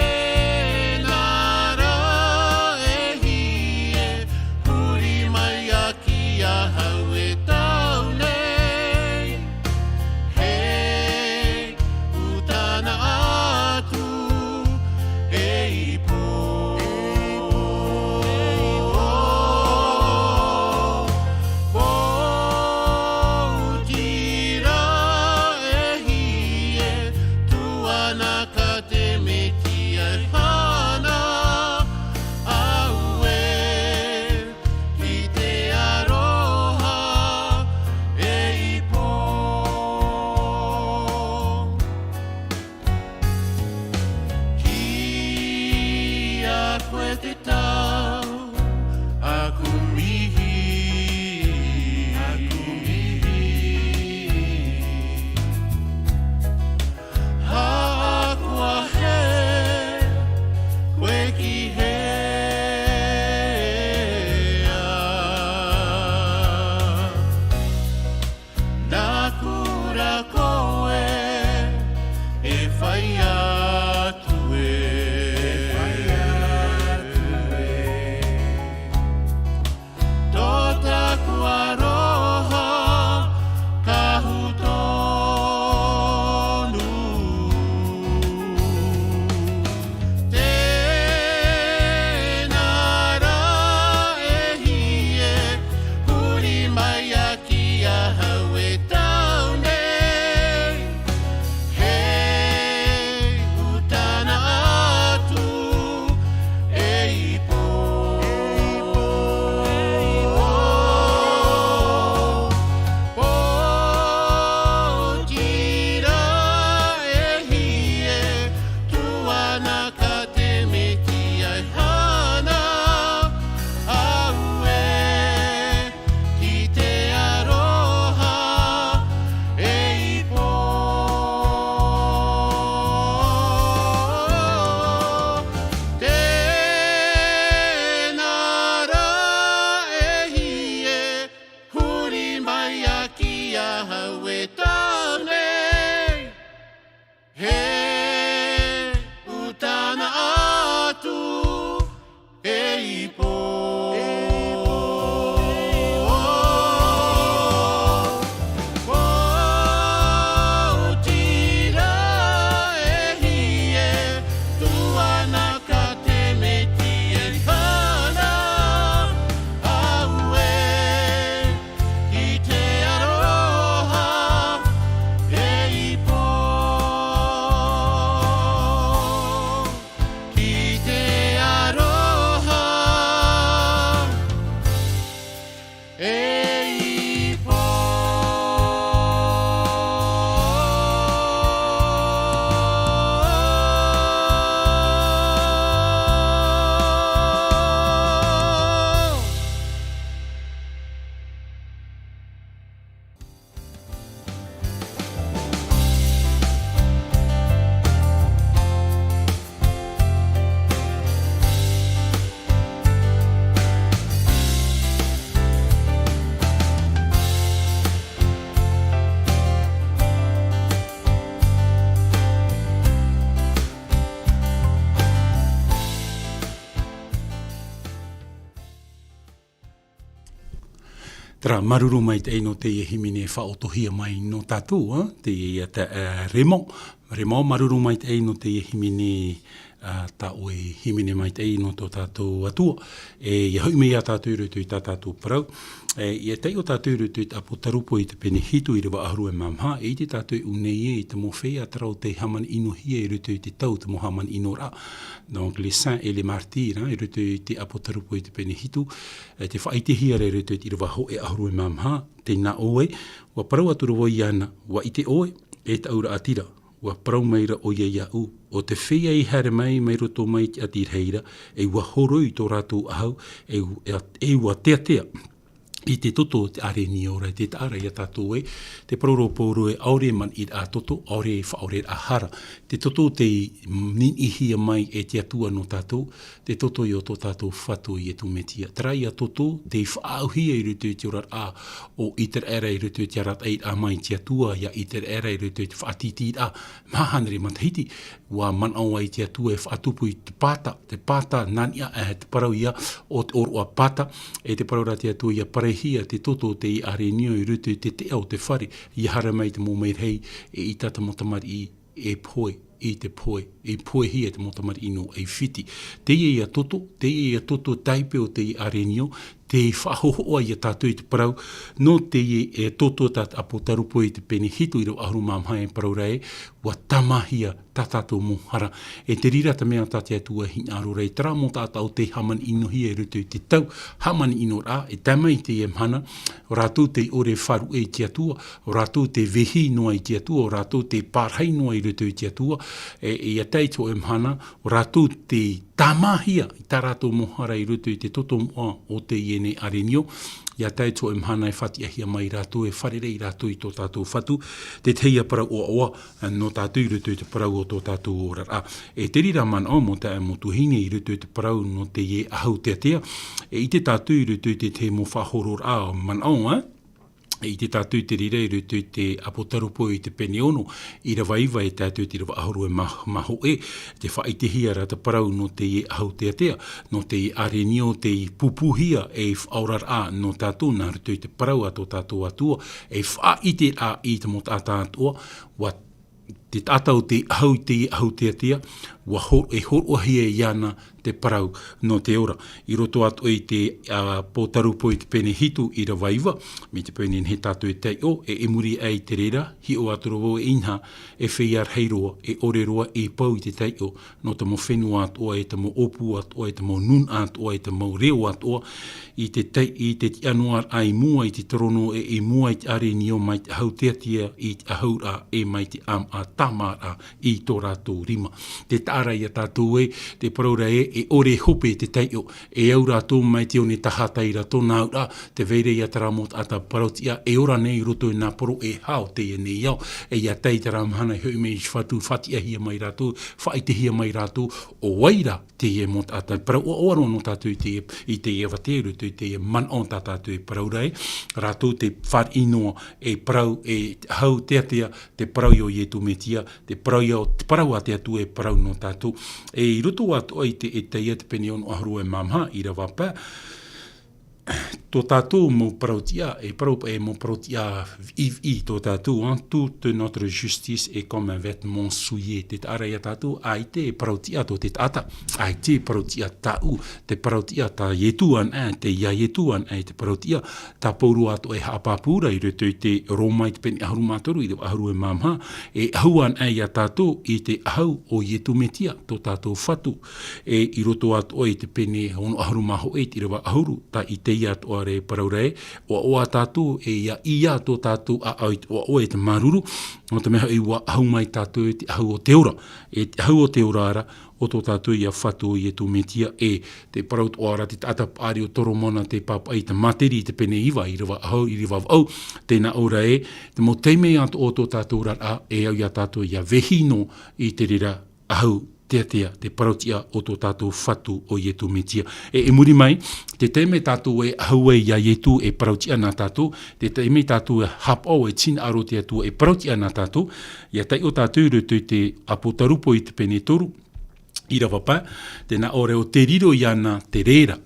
Tēnā rā e hia, huri mai a ki ahau e tau nei. Hei Te tau aku mihi, aku mihi. Haʻakoa hē koe ki hea. Nā kura koe e fai atu e. Tō tāku aroha ka hau tonu. Tēnā rā e hia e huri mai a ki ahau e tau nei. Hei utana atu e ipo. Pōtira e hia e tū ana ka te Metia e hana. Auē, ki te aroha e ipo. Tēnā rā e hia e huri mai a ki ahau e tau nei. Hei utana atu e ipo. Pōtira e hia e tū ana ka te Metia e hana. Auē, ki te aroha e ipo. Ki te aroha e ipo. Terā, māuruuru maitaʻi nō teie hīmene e faʻaotohia mai nō tātou, ā, teie ia tā, ā, Raymond. Raymond, māuruuru maitaʻi nō teie hīmene, ā, tā ʻoe hīmene maitaʻi nō tō tātou Atua. E, ʻia hoʻi mai ia tātou i roto i tā tātou parau. E, ʻia taiʻo tātou i roto i te ʻApotarupo i te pene hitu ʻīrava ʻahuru e mā maha, e ʻite tātou e ʻū nei ē, i te mau feiā terā tei hāmani ʻinohia i roto i te tau, te mau hāmani ʻinoraʻa. Donc, les saints et les martyrs, ā, i roto i te ʻApotarupo i te pene hitu, e, tē faʻaʻitehia ra i roto i te ʻīrava hōʻē ʻahuru e mā maha, tē nā ʻō ē, ʻua parau atu ra vau iāna, ʻua ʻite ʻoe, e tāʻu raʻatira, ʻua parau maira ʻoia iāʻu, ʻo te feiā i haere mai, mai roto mai i te ʻati rahi ra, e ʻua horoi tō rātou ʻahu, e ʻu-, e a-, e ʻua teatea i te toto o te ʻārenio ra, e te taʻa ra ia tātou ē, tē parau ra Pauro ē, ʻaore e manaʻo i te toto, ʻaore e faʻaʻore i te hara. Te toto tei niʻinihia mai e te Atua nō tātou, te toto ia o tō tātou Fatu Iesu Mesia. Terā ia toto, tei faʻaauhia i roto i te oraraʻa o Iteraera, i roto i te arataʻiraʻa mai te Atua ia Iteraera, i roto i te faʻatītīraʻa maha hānere matahiti, ʻua manaʻo ai te Atua e faʻatupu i te pata, te pata nā niʻa, e te parau ia o te ʻōroʻa pata, e te parau ra te Atua ʻia parehia te toto o te ʻārenio i roto i te teʻa o te fare, ʻia haere mai te mau merahi, e ʻita te mau tamariʻi, e pohe, i te pohe, e pohehia te mau tamariʻi nō ʻAifiti. Teie ia toto, teie ia toto tāipe o te ʻārenio, te faʻahohoʻa ia tātou i te parau, nō te, e, tōtō tā te ʻApotarupo i te pene hitu ʻīrava ʻahuru mā maha e parau ra ē, ʻua tāmāhia tā tātou mau hara. E te reira te mea tā te Atua e hinaʻaro ra, terā mau taʻata ʻo tei hāmani ʻino hia i roto i te tau, hāmani ʻino ra, e tae mai i teie mahana, ʻo rātou tei ʻore faʻaruʻe i te Atua, ʻo rātou tei vehi noa i te Atua, ʻo rātou tei pārahi noa i roto i te Atua, e, e ia tae i te hōʻē mahana, ʻo rātou tei tāmāhia i tā rātou mau hara i roto i te toto moʻa o teie nei ʻārenio, ia tae i te hōʻē mahana e fātiʻahia mai rātou, e fārerei rātou i tō tātou Fatu, te tahi ia parau ʻoaʻoa, nō tātou i roto i te parau o tō tātou oraraʻa. E te reira manaʻo, mau taeaʻe, mau tuahine, i roto i te parau nō teie ʻahu teatea, e ʻite tātou i roto i te tahi mau faʻahororaʻa manaʻo, ā, e ʻite tātou i te reira i roto i te ʻApotarupo i te pene ono, ʻīrava iva e tae atu i te ʻīrava ʻahuru e mā, mā hōʻē, tē faʻaʻitehia ra te parau nō teie ʻahu teatea, nō teie ʻārenio tei pūpūhia ei faʻaoraraʻa nō tātou nā roto i te parau a tō tātou Atua, ei faʻaʻiteraʻa i te mau taʻata atoʻa, ʻua te taʻata ʻo tei ʻahu i teie ʻahu teatea, ʻua hor-, e hōroʻahia iāna te parau nō te ora. I roto atoʻa i te, ā, ʻApotarupo i te pene hitu ʻīrava iva, mai te peu nei tātou e taiʻo, e, i muri aʻe i te reira, hiʻo atu ra vau e inaha, e feiā rahi roa, e ʻore roa ei pau i te taiʻo, nō te mau fenua atoʻa, e te mau ʻōpū atoʻa, e te mau nūnaʻa atoʻa, e te mau reo atoʻa, i te tai-, i te tiʻa noa ra i mua i te torono, e i mua i te ʻārenio, mai te ʻahu teatea i te ʻahuraʻa, e mai te ʻāmaʻa tāmāraʻa i tō rātou rima. Tē taʻa ra ia tātou ē, te parau ra ē, e ʻore hope te taiʻo, e au rātou mai te one tahatai ra tōna auraʻa, tē vai ra ia terā mau taʻata parautiʻa e ora nei i roto i nā poro e hā o teie nei ao, e ia tae i terā mahana e hoʻi mai i te Fatu, fātiʻahia mai rātou, faʻaʻitehia mai rātou, ʻo vai ra teie mau taʻata. Parau ʻoaʻoa roa nō tātou i teie, i teie avatea, i roto i teie manaʻo tā tātou e parau ra ē, rātou tei fāriʻi noa, e parau, e ʻahu teatea, te parau ia o Ietu Metia, te parau ia o, te parau a te Atua e parau nō tātou. E i roto atoʻa i te, Iesaia te pene ono ʻahuru e mā maha, ʻīrava pae, tō tātou mau parautiʻa, e parau, e mau parautiʻa viʻiviʻi tō tātou, hein, toute notre justice est comme un vêtement souillé. Tē taʻa ra ia tātou, ʻaita e parautiʻa tō te taʻata, ʻaita e parautiʻa tāʻu, te parautiʻa tā Ietu anaʻe, te ia Ietu anaʻe te parautiʻa, tā Pauro atoʻa e haʻapāpū ra i roto i te Roma i te pene ʻahuru mā toru, ʻīrava ʻahuru e mā maha, e ʻahu anaʻe ia tātou i te ʻahu o Ietu Metia, tō tātou Fatu, e i roto atoʻa i te pene ono ʻahuru mā hōʻē i te ʻīrava ʻahuru, tā Iesaia atoʻa ra e parau ra ē, ʻoaʻoa tātou, e ia ʻia tō tātou ʻāʻau i te ʻoaʻoa, e te māuruuru, nō te mea hoʻi ʻua ʻahu mai tātou i te ʻahu o te ora, e te ʻahu o te ora ra, ʻo tō tātou ia Fatu ʻo Ietu Metia, e te parau atoʻa ra te taʻata paʻari ʻo Toromona tei pāpaʻi i te Materi i te pene iva, ʻīrava ʻahuru, ʻīrava vaʻu, tē nā ʻō ra ē, te mau taime atoʻa o tō tātou oraraʻa, e au ia tātou ia vehi noa i te reira ʻahu teatea, te parautiʻa o tō tātou Fatu ʻo Ietu Metia. E, i muri mai, te taime tātou e ʻahu ai ia Ietu e parautiʻa nā tātou, te taime tātou e haʻapaʻo e hinaʻaro te Atua e parautiʻa nā tātou, ia taiʻo tātou i roto i te ʻApotarupo i te pene toru, ʻīrava pae, tē nā ʻō ra ē, ʻo tei riro iāna te reira,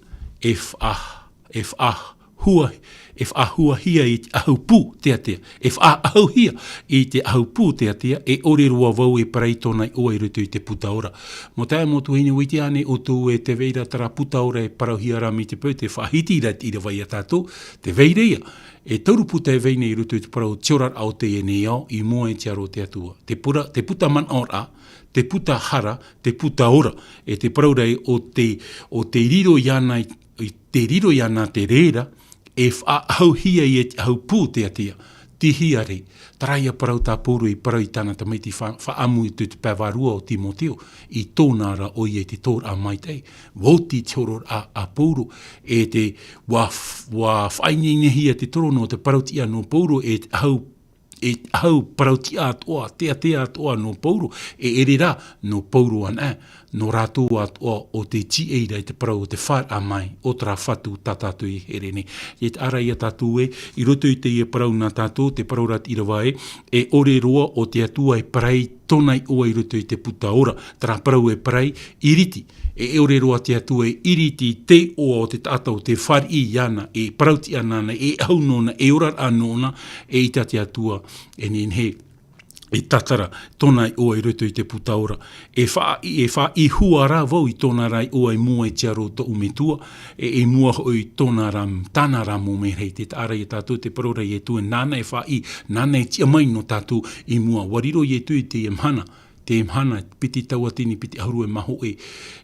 e faʻa-, e faʻahua-, e faʻahuahia i te ʻahu pū teatea, e faʻaʻahuhia i te ʻahu pū teatea, e ʻore roa vau e parai tōna iʻoa i roto i te puta ora. Mau taeaʻe, mau tuahine, ʻua ʻite ānei ʻoutou ē, tē vai ra terā puta ora e parauhia ra mai te peu tē faʻahiti ra i te ʻīrava ia tātou, tē vai ra ia, e toru puta e vai nei i roto i te parau o te oraraʻa o teie nei ao, i mua i te aro o te Atua. Te pura-, te puta manaʻoraʻa, te puta hara, te puta ora, e te parau ra ē, ʻo tei, ʻo tei riro iāna i, i te riro iāna te reira, e faʻaʻahuhia ia i te ʻahu pū teatea, te hiʻo ra. Terā ia parau tā Pauro i parau i tāna tamaiti fa-, faʻaʻamu i te, te pae vārua o Timoteo, i tōna ra ʻoia i te tōraʻa maitaʻi, ʻua oti te hororaʻa a Pauro, e te, ʻua f-, ʻua faʻaineinehia te torono o te parautiʻa nō Pauro, e te ʻahu, e te ʻahu parautiʻa atoʻa, teatea atoʻa nō Pauro, e ʻere rā nō Pauro anaʻe, nō rātou atoʻa ʻo tei tīaʻi ra i te parau o te faʻaara mai o terā Fatu tā tātou i here nei. E taʻa ra ia tātou ē, i roto i teie parau nā tātou, te parau ra te ʻīrava ē, e ʻore roa ʻo te Atua e parai tōna iʻoa i roto i te puta ora, terā parau e parai, iriti. E, e ʻore roa te Atua e iriti i te iʻoa o te taʻata ʻo tē fāriʻi iāna, e parautiʻa nāna, e ʻahu nōna, e oraraʻa nōna, eʻita te Atua e nehenehe e tātara tōna iʻoa i roto i te puta ora. E faʻaʻī, e faʻaʻī hua rā vau i tōna rā iʻoa i mua i te aro o tōʻu Metua, e, i mua hoʻi i tōna rā, tāna rā mau merahi. Tē taʻa ra ia tātou te parau ra Ietu, e nāna e faʻaʻī, nāna e tiʻa mai nō tātou i mua. ʻUa riro Ietu i teie mahana, teie mahana, piti tauatini, piti ʻahuru e mā hōʻē,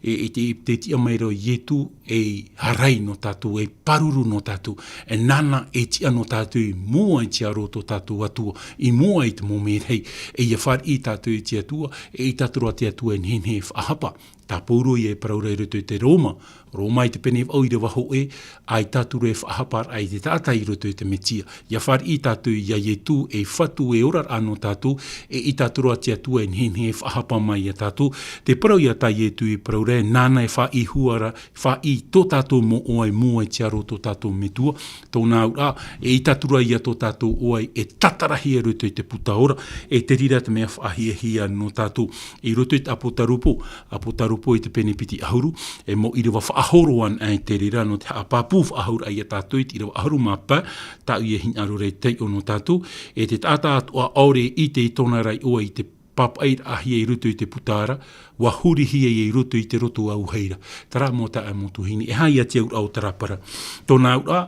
e, e te, te tiʻa mai ra Ietu, ei ʻārai nō tātou, ei pāruru nō tātou, e nāna e tiʻa nō tātou i mua i te aro o tō tātou Atua, i mua i te mau merahi, e ʻia fāriʻi tātou i te Atua, e ʻeita atu ra te Atua e nehenehe e faʻahapa. Tā Pauro ia e parau ra i roto i te Roma, Roma i te pene vaʻu ʻīrava hōʻē, ʻaita atu ra e faʻahapa raʻa i te taʻata i roto i te Mesia. ʻIa fāriʻi tātou ia Ietu, ei Fatu, ei oraraʻa nō tātou, e ʻeita atu ra te Atua e nehenehe e faʻahapa mai ia tātou. Te parau ia tā Ietu i parau ra, nāna e faʻaʻī hua ra, faʻaʻī tō tātou mau iʻoa i mua i te aro o tō tātou Metua, tōna auraʻa, e ʻeita atu ra ia tō tātou iʻoa e tātarahia i roto i te puta ora, e te reira te mea faʻahiahia nō tātou. I roto i te Apotarupo, Apotarupo i te pene piti ʻahuru, e mau ʻīrava faʻahoro anaʻe te reira nō te haʻapāpū faʻahou ra ia tātou i te ʻīrava ʻahuru mā pae, tāʻu ia e hinaʻaro ra i te taiʻo nō tātou, e te taʻata atoʻa ʻaore e ʻite i tōna rā iʻoa i te pāpaʻiraʻahia i roto i te puta ora, ʻua hurihia ia i roto i te roto auahi ra. Terā mau taeaʻe, mau tuahine, e aha ia te auraʻa o terā parau? Tōna auraʻa,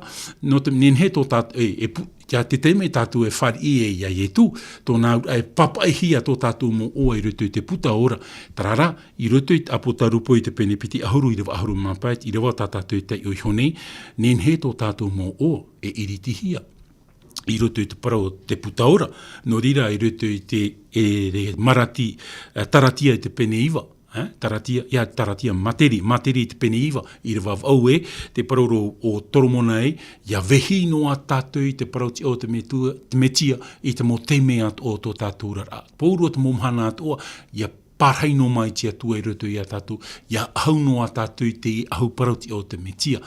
nō te, nehenehe tō tātou, e, e pu-, ia te taime tātou e fāriʻi ai ia Ietu, tōna auraʻa e pāpaʻihia tō tātou mau iʻoa i roto i te puta ora, terā rā, i roto i te Apotarupo i te pene piti ʻahuru ʻīrava ʻahuru mā pae, ʻīrava tā tātou e taiʻo iho nei, nehenehe tō tātou mau iʻoa e iritihia i roto i te parau o te puta ora, nō reira i roto i te, e, e Marati, e, Taratia i te pene iva, e, Taratia, ia Taratia, Materi, Materi i te pene iva, ʻīrava vaʻu ē, te parau ra ʻo Toromona ē, ʻia vehi noa tātou i te parau tiʻa o te Metua, te Mesia, i te mau taime atoʻa o tō tātou oraraʻa. Pauroa te mau mahana atoʻa, ʻia pārahi noa mai te Atua i roto ia tātou, ʻia ʻahu noa tātou i te ʻahu parau tiʻa o te Mesia.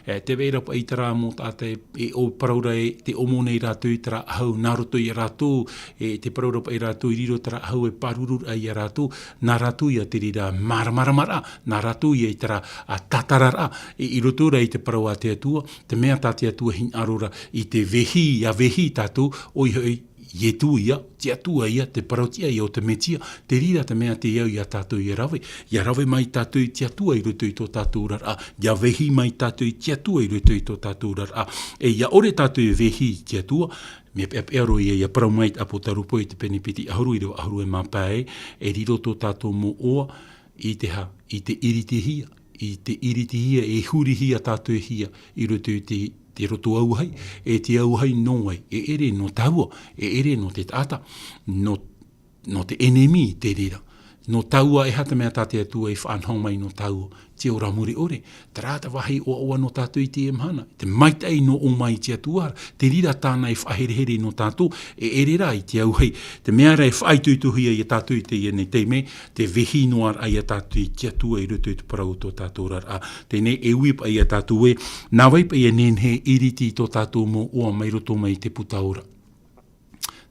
E, tē vai ra paʻi terā mau taʻata e, e ʻo parau ra e, tē ʻomo nei rātou i terā ʻahu, nā roto ia rātou, e, tē parau ra paʻi rātou i riro terā ʻahu e pāruru ra ia rātou, nā rātou ia te reira māramarama ra, nā rātou ia i terā, a, tātara ra, e, i roto ra i te parau a te Atua, te mea tā te Atua e hinaʻaro ra i te vehi, ʻia vehi tātou, ʻoia hoʻi, Ietu ia, te Atua ia, te parau tiʻa ia o te Mesia, te reira te mea tē au ia tātou ʻia rave, ʻia rave mai tātou i te Atua i roto i tō tātou oraraʻa, ʻia vehi mai tātou i te Atua i roto i tō tātou oraraʻa, e ʻia ʻore tātou e vehi i te Atua, mea peʻapeʻa roa ia, ʻia parau mai te Apotarupo i te pene piti ʻahuru ʻīrava ʻahuru e mā pae, e riro tō tātou mau iʻoa, i te aha, i te iritihia, i te iritihia, e hurihia tātou e hia, i roto i te, te roto auahi, e te auahi nō vai, e ʻere nō tāua, e ʻere nō te taʻata, nō, nō te ʻenemi te reira. Nō tāua e aha te mea tā te Atua i faʻanaho mai nō tāua, te ora mure ʻore, terā te vāhi ʻoaʻoa nō tātou i teie mahana, te maitaʻi nō ʻō mai i te Atua, te reira tāna e faʻaherehere nō tātou, e ʻere rā i te auahi, te mea ra e faʻaitoitohia ia tātou i teie nei taime, te vehi noa ra ia tātou i te Atua i roto i te parau o tō tātou oraraʻa. Teie nei e ui paʻi ia tātou ē, nā vai paʻi e nehenehe e iriti tō tātou mau iʻoa mai roto mai i te puta ora.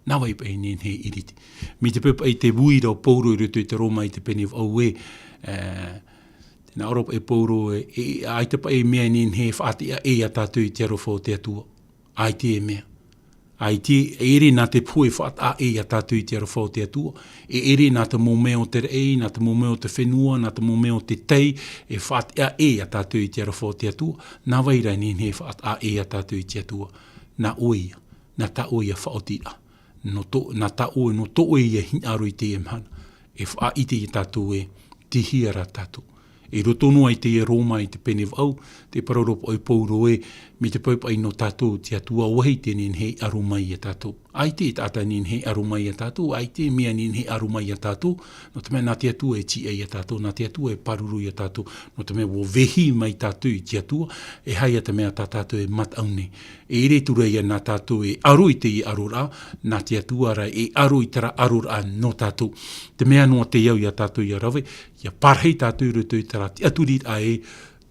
Nā vai paʻi e nehenehe e iriti. Mai te peu paʻi te ui ra ʻo Pauro i roto i te Roma i te pene vaʻu ē, e, tē nā ʻō ra paʻi Pauro ē, e, ʻaita paʻi mea e nehenehe e faʻaʻite ʻē ia tātou i te aroha o te Atua. ʻAita e mea. ʻAita, e ʻere nā te pohe e faʻataʻa ʻē ia tātou i te aroha o te Atua. E ʻere nā te mau mea o te raʻi, nā te mau mea o te fenua, nā te mau mea o te tai, e faʻataʻa ʻē ia tātou i te aroha o te Atua. Nā vai ra e nehenehe e faʻataʻa ʻē ia tātou i te Atua? Nā ʻoe ia, nā tā ʻoe ia faʻaotiraʻa. Nō tō, nā tā ʻoe, nō tō ʻoe ia hinaʻaro i teie mahana. E faʻaʻite ia tātou ē, tei hea rā tātou. I roto noa i teie Roma i te pene vaʻu, tē parau ra paʻi Pauro ē, mai te peu paʻi nō tātou te Atua, ʻaita e nehenehe e aro mai ia tātou. ʻAita e taʻata e nehenehe e aro mai ia tātou, ʻaita e mea e nehenehe e aro mai ia tātou, nō te mea nā te Atua e tiʻa ia tātou, nā te Atua e pāruru ia tātou, nō te mea ʻua vehi mai tātou i te Atua, e aha ia te mea tā tātou e mataʻu nei. E ʻere atu ra ia nā tātou e aro i teie aroraʻa, nā te Atua rā e aro i terā aroraʻa nō tātou. Te mea noa tē au ia tātou ʻia rave, ʻia pārahi tātou i roto i terā tiʻaturiraʻa ē,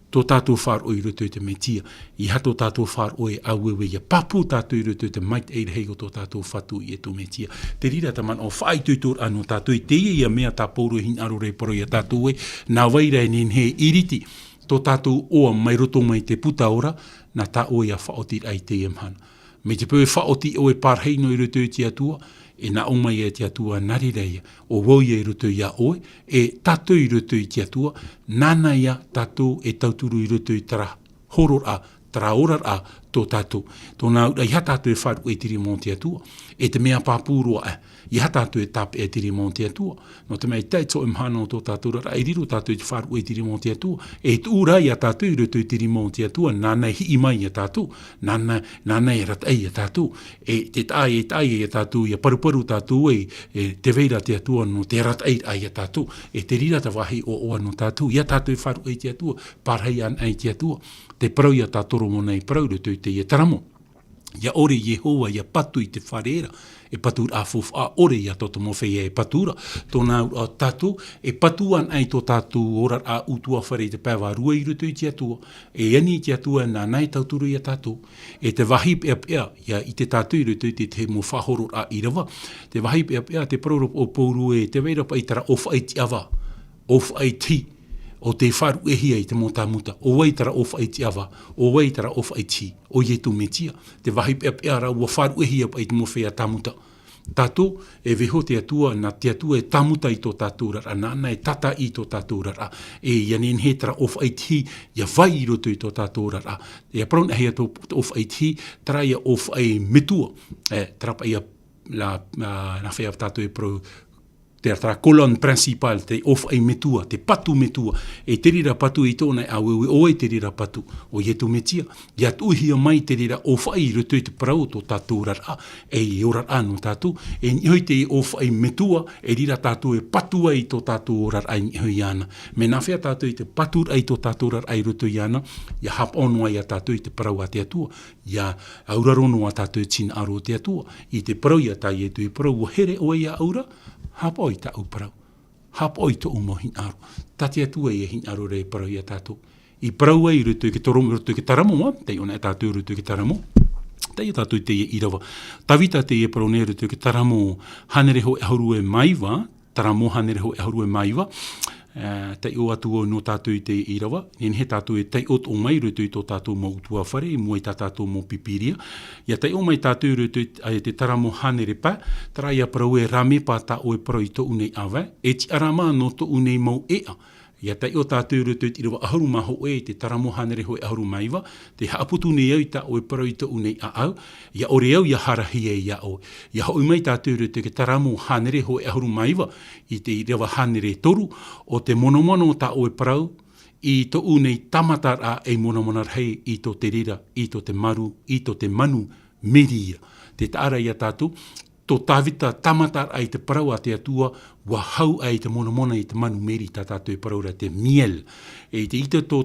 tō tātou faʻaroʻo i roto i te Mesia, ʻeiaha tō tātou faʻaroʻo e ʻāueue, ʻia pāpū tātou i roto i te maitaʻi rahi o tō tātou Fatu Ietu Mesia. Te reira te manaʻo faʻaitoitoraʻa nō tātou i teie ia mea tā Pauro e hinaʻaro ra e parau ia tātou ē, nā vai ra e nehenehe e iriti tō tātou iʻoa mai roto mai te puta ora, nā tā ʻoe ia faʻaotiraʻa i teie mahana. Mai te peu e faʻaoti ʻoe e pārahi noa i roto i te Atua, E nā ʻō mai ia te Atua, nā reira ia, ʻo vau ia i roto iā ʻoe, e tātou i roto i te Atua, nāna ia tātou e tauturu i roto i terā hororaʻa, terā oraraʻa tō tātou. Tōna auraʻa, ʻeiaha tātou e faʻaruʻe i te rima o te Atua. E te mea pāpū roa, ʻeiaha tātou e tāpeʻa i te rima o te Atua. Nō te mea, i tae atu i te mahana o tō tātou oraraʻa, e riro tātou i te faʻaruʻe i te rima o te Atua. E tuʻu rā ia tātou i roto i te rima o te Atua, nāna e hiʻi mai ia tātou, nāna, nāna e arataʻi ia tātou. E te taʻa, e taʻa ia tātou ia paruparu tātou e, e tē vai ra te Atua nō te arataʻiraʻa ia tātou. E te reira te vāhi ʻoaʻoa nō tātou, ʻeiaha tātou e faʻaruʻe i te Atua, pārahi anaʻe i te Atua. Te parau ia tā Toromona i parau i roto i teie taramo. ʻIa ʻore Iehova ʻia patu i te fare ra, e patu ra faufaʻa, ʻore ia tō te mau feiā e patu ra. Tōna auraʻa tātou, e patu anaʻe i tō tātou oraraʻa ʻutuāfare i te pae vārua i roto i te Atua. E ani i te Atua, nāna e tauturu ia tātou. E te vāhi peʻapeʻa, ʻia ʻite tātou i roto i te, te mau faʻahororaʻa ʻīrava. Te vāhi peʻapeʻa, te parau ra o Pauro ē, tē vai ra paʻi terā ʻōfaʻi tiʻavā, ʻōfaʻi tihi, ʻo tē faʻaruʻehia i te mau tāmuta. ʻO vai terā ʻōfaʻi tiʻavā, ʻo vai terā ʻōfaʻi tihi, ʻo Ietu Metia. Te vāhi peʻapeʻa rā, ʻua faʻaruʻehia paʻi te mau feiā tāmuta. Tātou, e vaiiho te Atua, nā te Atua e tāmuta i tō tātou oraraʻa, nāna e tātaʻi i tō tātou oraraʻa. E ʻia nehenehe terā ʻōfaʻi tihi ʻia vai i roto i tō tātou oraraʻa. ʻIa parau anaʻe ia tō, tō ʻōfaʻi tihi, terā ia ʻōfaʻi metua. E, terā paʻi ia la, la, nā hea tātou e parau, te, terā colonne principale, te ʻōfaʻi metua, te patu metua. E te reira patu i tōna e ʻāueue, ʻo vai te reira patu, ʻo Ietu Metia. ʻIa tuʻuhia mai te reira ʻōfaʻi i roto i te parau o tō tātou oraraʻa, e oraraʻa nō tātou. E niʻa hoʻi te ʻōfaʻi metua, e reira tātou e patu ai i tō tātou oraraʻa i niʻa hoʻi iāna. Mea nā hea tātou i te paturaʻa i tō tātou oraraʻa i roto iāna, ʻia haʻapaʻo noa ia tātou i te parau a te Atua, ʻia auraro noa tātou i te hinaʻaro o te Atua. I te parau ia tā Ietu i parau, ʻua here ʻoe iāʻu ra, haʻapaʻo i tāʻu parau. Haʻapaʻo i tōʻu mau hinaʻaro. Tā te Atua ia hinaʻaro ra e parau ia tātou. I parau ai i roto i te Toro-, roto i te Taramo, ā, taiʻo anaʻe tātou i roto i te Taramo. Taiʻo tātou i teie ʻīrava. Tavita teie parau nei i roto i te Taramo hānere hōʻē ʻahuru e mā iva, Taramo hānere hōʻē ʻahuru e mā iva. E, taiʻo atu vau nō tātou i teie ʻīrava. Nehenehe tātou e taiʻo atoʻa mai i roto i tō tātou mau ʻutuāfare, i mua i tā tātou mau Pīpīria. ʻIa taiʻo mai tātou i roto i, ā, i te Taramo hānere pae, terā ia parau ē, rāmepa tā ʻoe parau i tōʻu nei ʻāvae, e tiʻarama nō tōʻu nei mau ʻēʻa. ʻIa taiʻo tātou i roto i te ʻīrava ʻahuru mā hōʻē, te Taramo hānere hōʻē ʻahuru mā iva, tē haʻaputu nei au i tā ʻoe parau i tōʻu nei ʻāʻau, ʻia ʻore au ʻia hārahia iā ʻoe. ʻIa hoʻi mai tātou i roto i te Taramo hānere hōʻē ʻahuru mā iva, i te ʻīrava hānere toru, ʻo te monomono o tā ʻoe parau, i tōʻu nei tāmataraʻa ei monamona rahi i tō te reira, i tō te maru, i tō te manu, meri ia. Tē taʻa ra ia tātou, tō Tavita tāmataraʻa i te parau a te Atua, ʻua hau ai te monamona i te manu meri tā tātou e parau ra te miel. E i te ʻite tō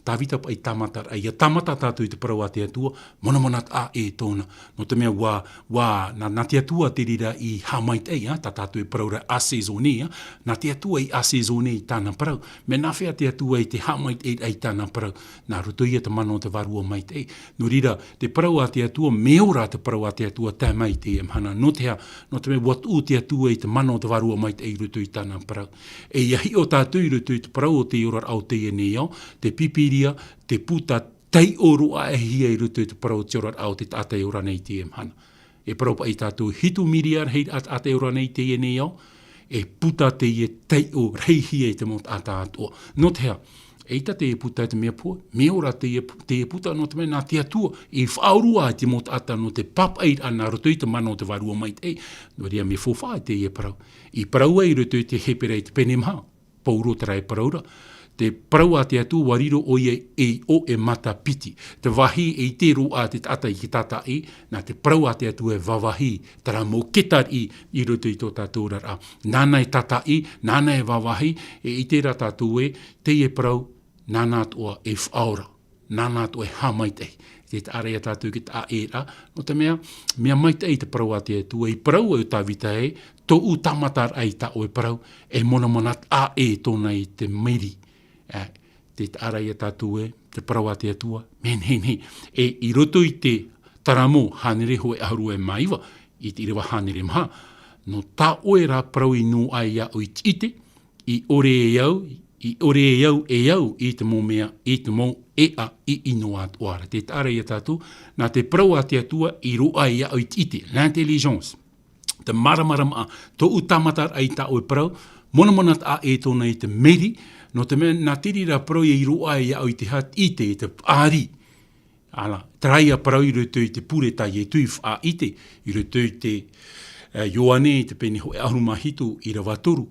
Tavita paʻi tāmataraʻa, ʻia tāmata tātou i te parau a te Atua, monamona taʻa ʻē tōna. Nō te mea ʻua, ʻua, nā, nā te Atua te reira i haʻamaitaʻi, ā, tā tātou e parau ra assaisonné, ā, nā te Atua i assaisonné i tāna parau. Mea nā hea te Atua i te haʻamaitaʻi i tāna parau, nā roto ia te mana o te Vārua Maitaʻi. Nō reira, te parau a te Atua, mea ora te parau a te Atua tae mai i teie mahana. Nō te aha? Nō te mea ʻua tuʻu te Atua i te mana o te Vārua Maitaʻi i roto i tāna parau. E ʻia hiʻo tātou i roto i te parau o te oraraʻa o teie nei ao, te Pīpīria, te puta taiʻo roa e hia i roto i te parau o te oraraʻa o te taʻata e ora nei i teie mahana. E parau paʻi tātou hitu miriara rahi taʻata e ora nei i teie nei ao, e puta teie taiʻo rahi e te mau taʻata atoʻa. Nō te aha? ʻEita teie puta i te mea pohe, mea ora teie, teie puta nō te mea nā te Atua i faʻaorua i te mau taʻata nō te pāpaʻiraʻa nā roto i te mana o te Vārua Maitaʻi. Nō reira mea faufaʻa teie parau. I parau ai i roto i te Hepera i te pene maha, Pauro terā e parau ra. Te parau a te Atua ʻua riro ʻoia ei ʻoʻe matapiti. Te vāhi e ʻite roa te taʻata i te tātaʻi, nā te parau a te Atua e vāvāhi, terā mau ketariʻi i roto i tō tātou oraraʻa. Nāna e tātaʻi, nāna e vāvāhi, e ʻite ra tātou ē, teie parau, nāna atoʻa e faʻaora, nāna atoʻa e haʻamaitaʻi. Tē taʻa ra ia tātou i te taʻa ʻē ra, nō te mea, mea maitaʻi te parau a te Atua, i parau ai ʻo Tavita ē, tōʻu tāmataraʻa i tā ʻoe parau, e monamona taʻa ʻē tōna i te meri. Ā, tē taʻa ra ia tātou ē, te parau a te Atua, mea nehenehe. E i roto i te Taramo hānere hōʻē ʻahuru e mā iva, i te ʻīrava hānere maha, nō tā ʻoe rā parau i noaʻa iāʻu i te ʻite, i ʻore e au, i ʻore e au, e au i te mau mea, i te mau ʻēʻa ʻino atoʻa ra. Tē taʻa ra ia tātou, nā te parau a te Atua i roaʻa iāʻu i te ʻite, l'intelligence. te māramarama, tōʻu tāmataraʻa i tā ʻoe parau, monamona taʻa ʻē tōna i te meri, nō te mea, nā te reira parau ia i roaʻa iāʻu i te ha-, ʻite, i te paʻari. Ala, terā ia parau i roto i te pure tā Ietu i faʻaʻite, i roto i te, eh, Ioane i te pene hōʻē ʻahuru mā hitu ʻīrava toru.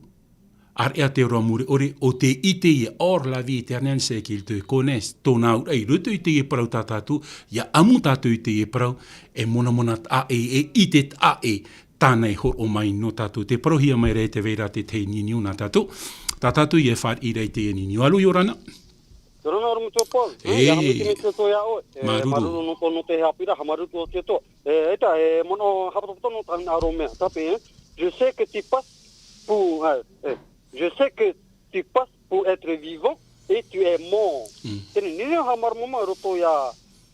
ʻAreʻa te ora mure ʻore, ʻo tē ʻite ia, or la vie éternelle, c'est qu'ils te connaissent. Tōna auraʻa i roto i teie parau tā tātou, ia ʻamu tātou i teie parau, e monamona taʻa ʻē, e ʻite taʻa ʻē, tāna e hōroʻa mai nō tātou. Tē parauhia mai ra e tē vai ra te tahi niuniu nā tātou. Tā tātou ia e fāriʻi ra i teie niuniu. Alo, ʻia ora na. ʻIa ora na, ʻorometua Paul. E. ʻIa haʻamaitaʻi mai te Atua iā ʻoe. E, māuruuru. Māuruuru nō tō, nō te haʻapiʻiraʻa, māuruuru atu i te Atua. E, ʻaita, e, mono, haʻapotopoto nō tāna ʻāroʻa mea. Tāpeʻa, hein. Je sais que tu passes pour, euh, euh, je sais que tu passes pour être vivant et tu es mort. Mm. Teie nei, haʻamāramarama i roto iā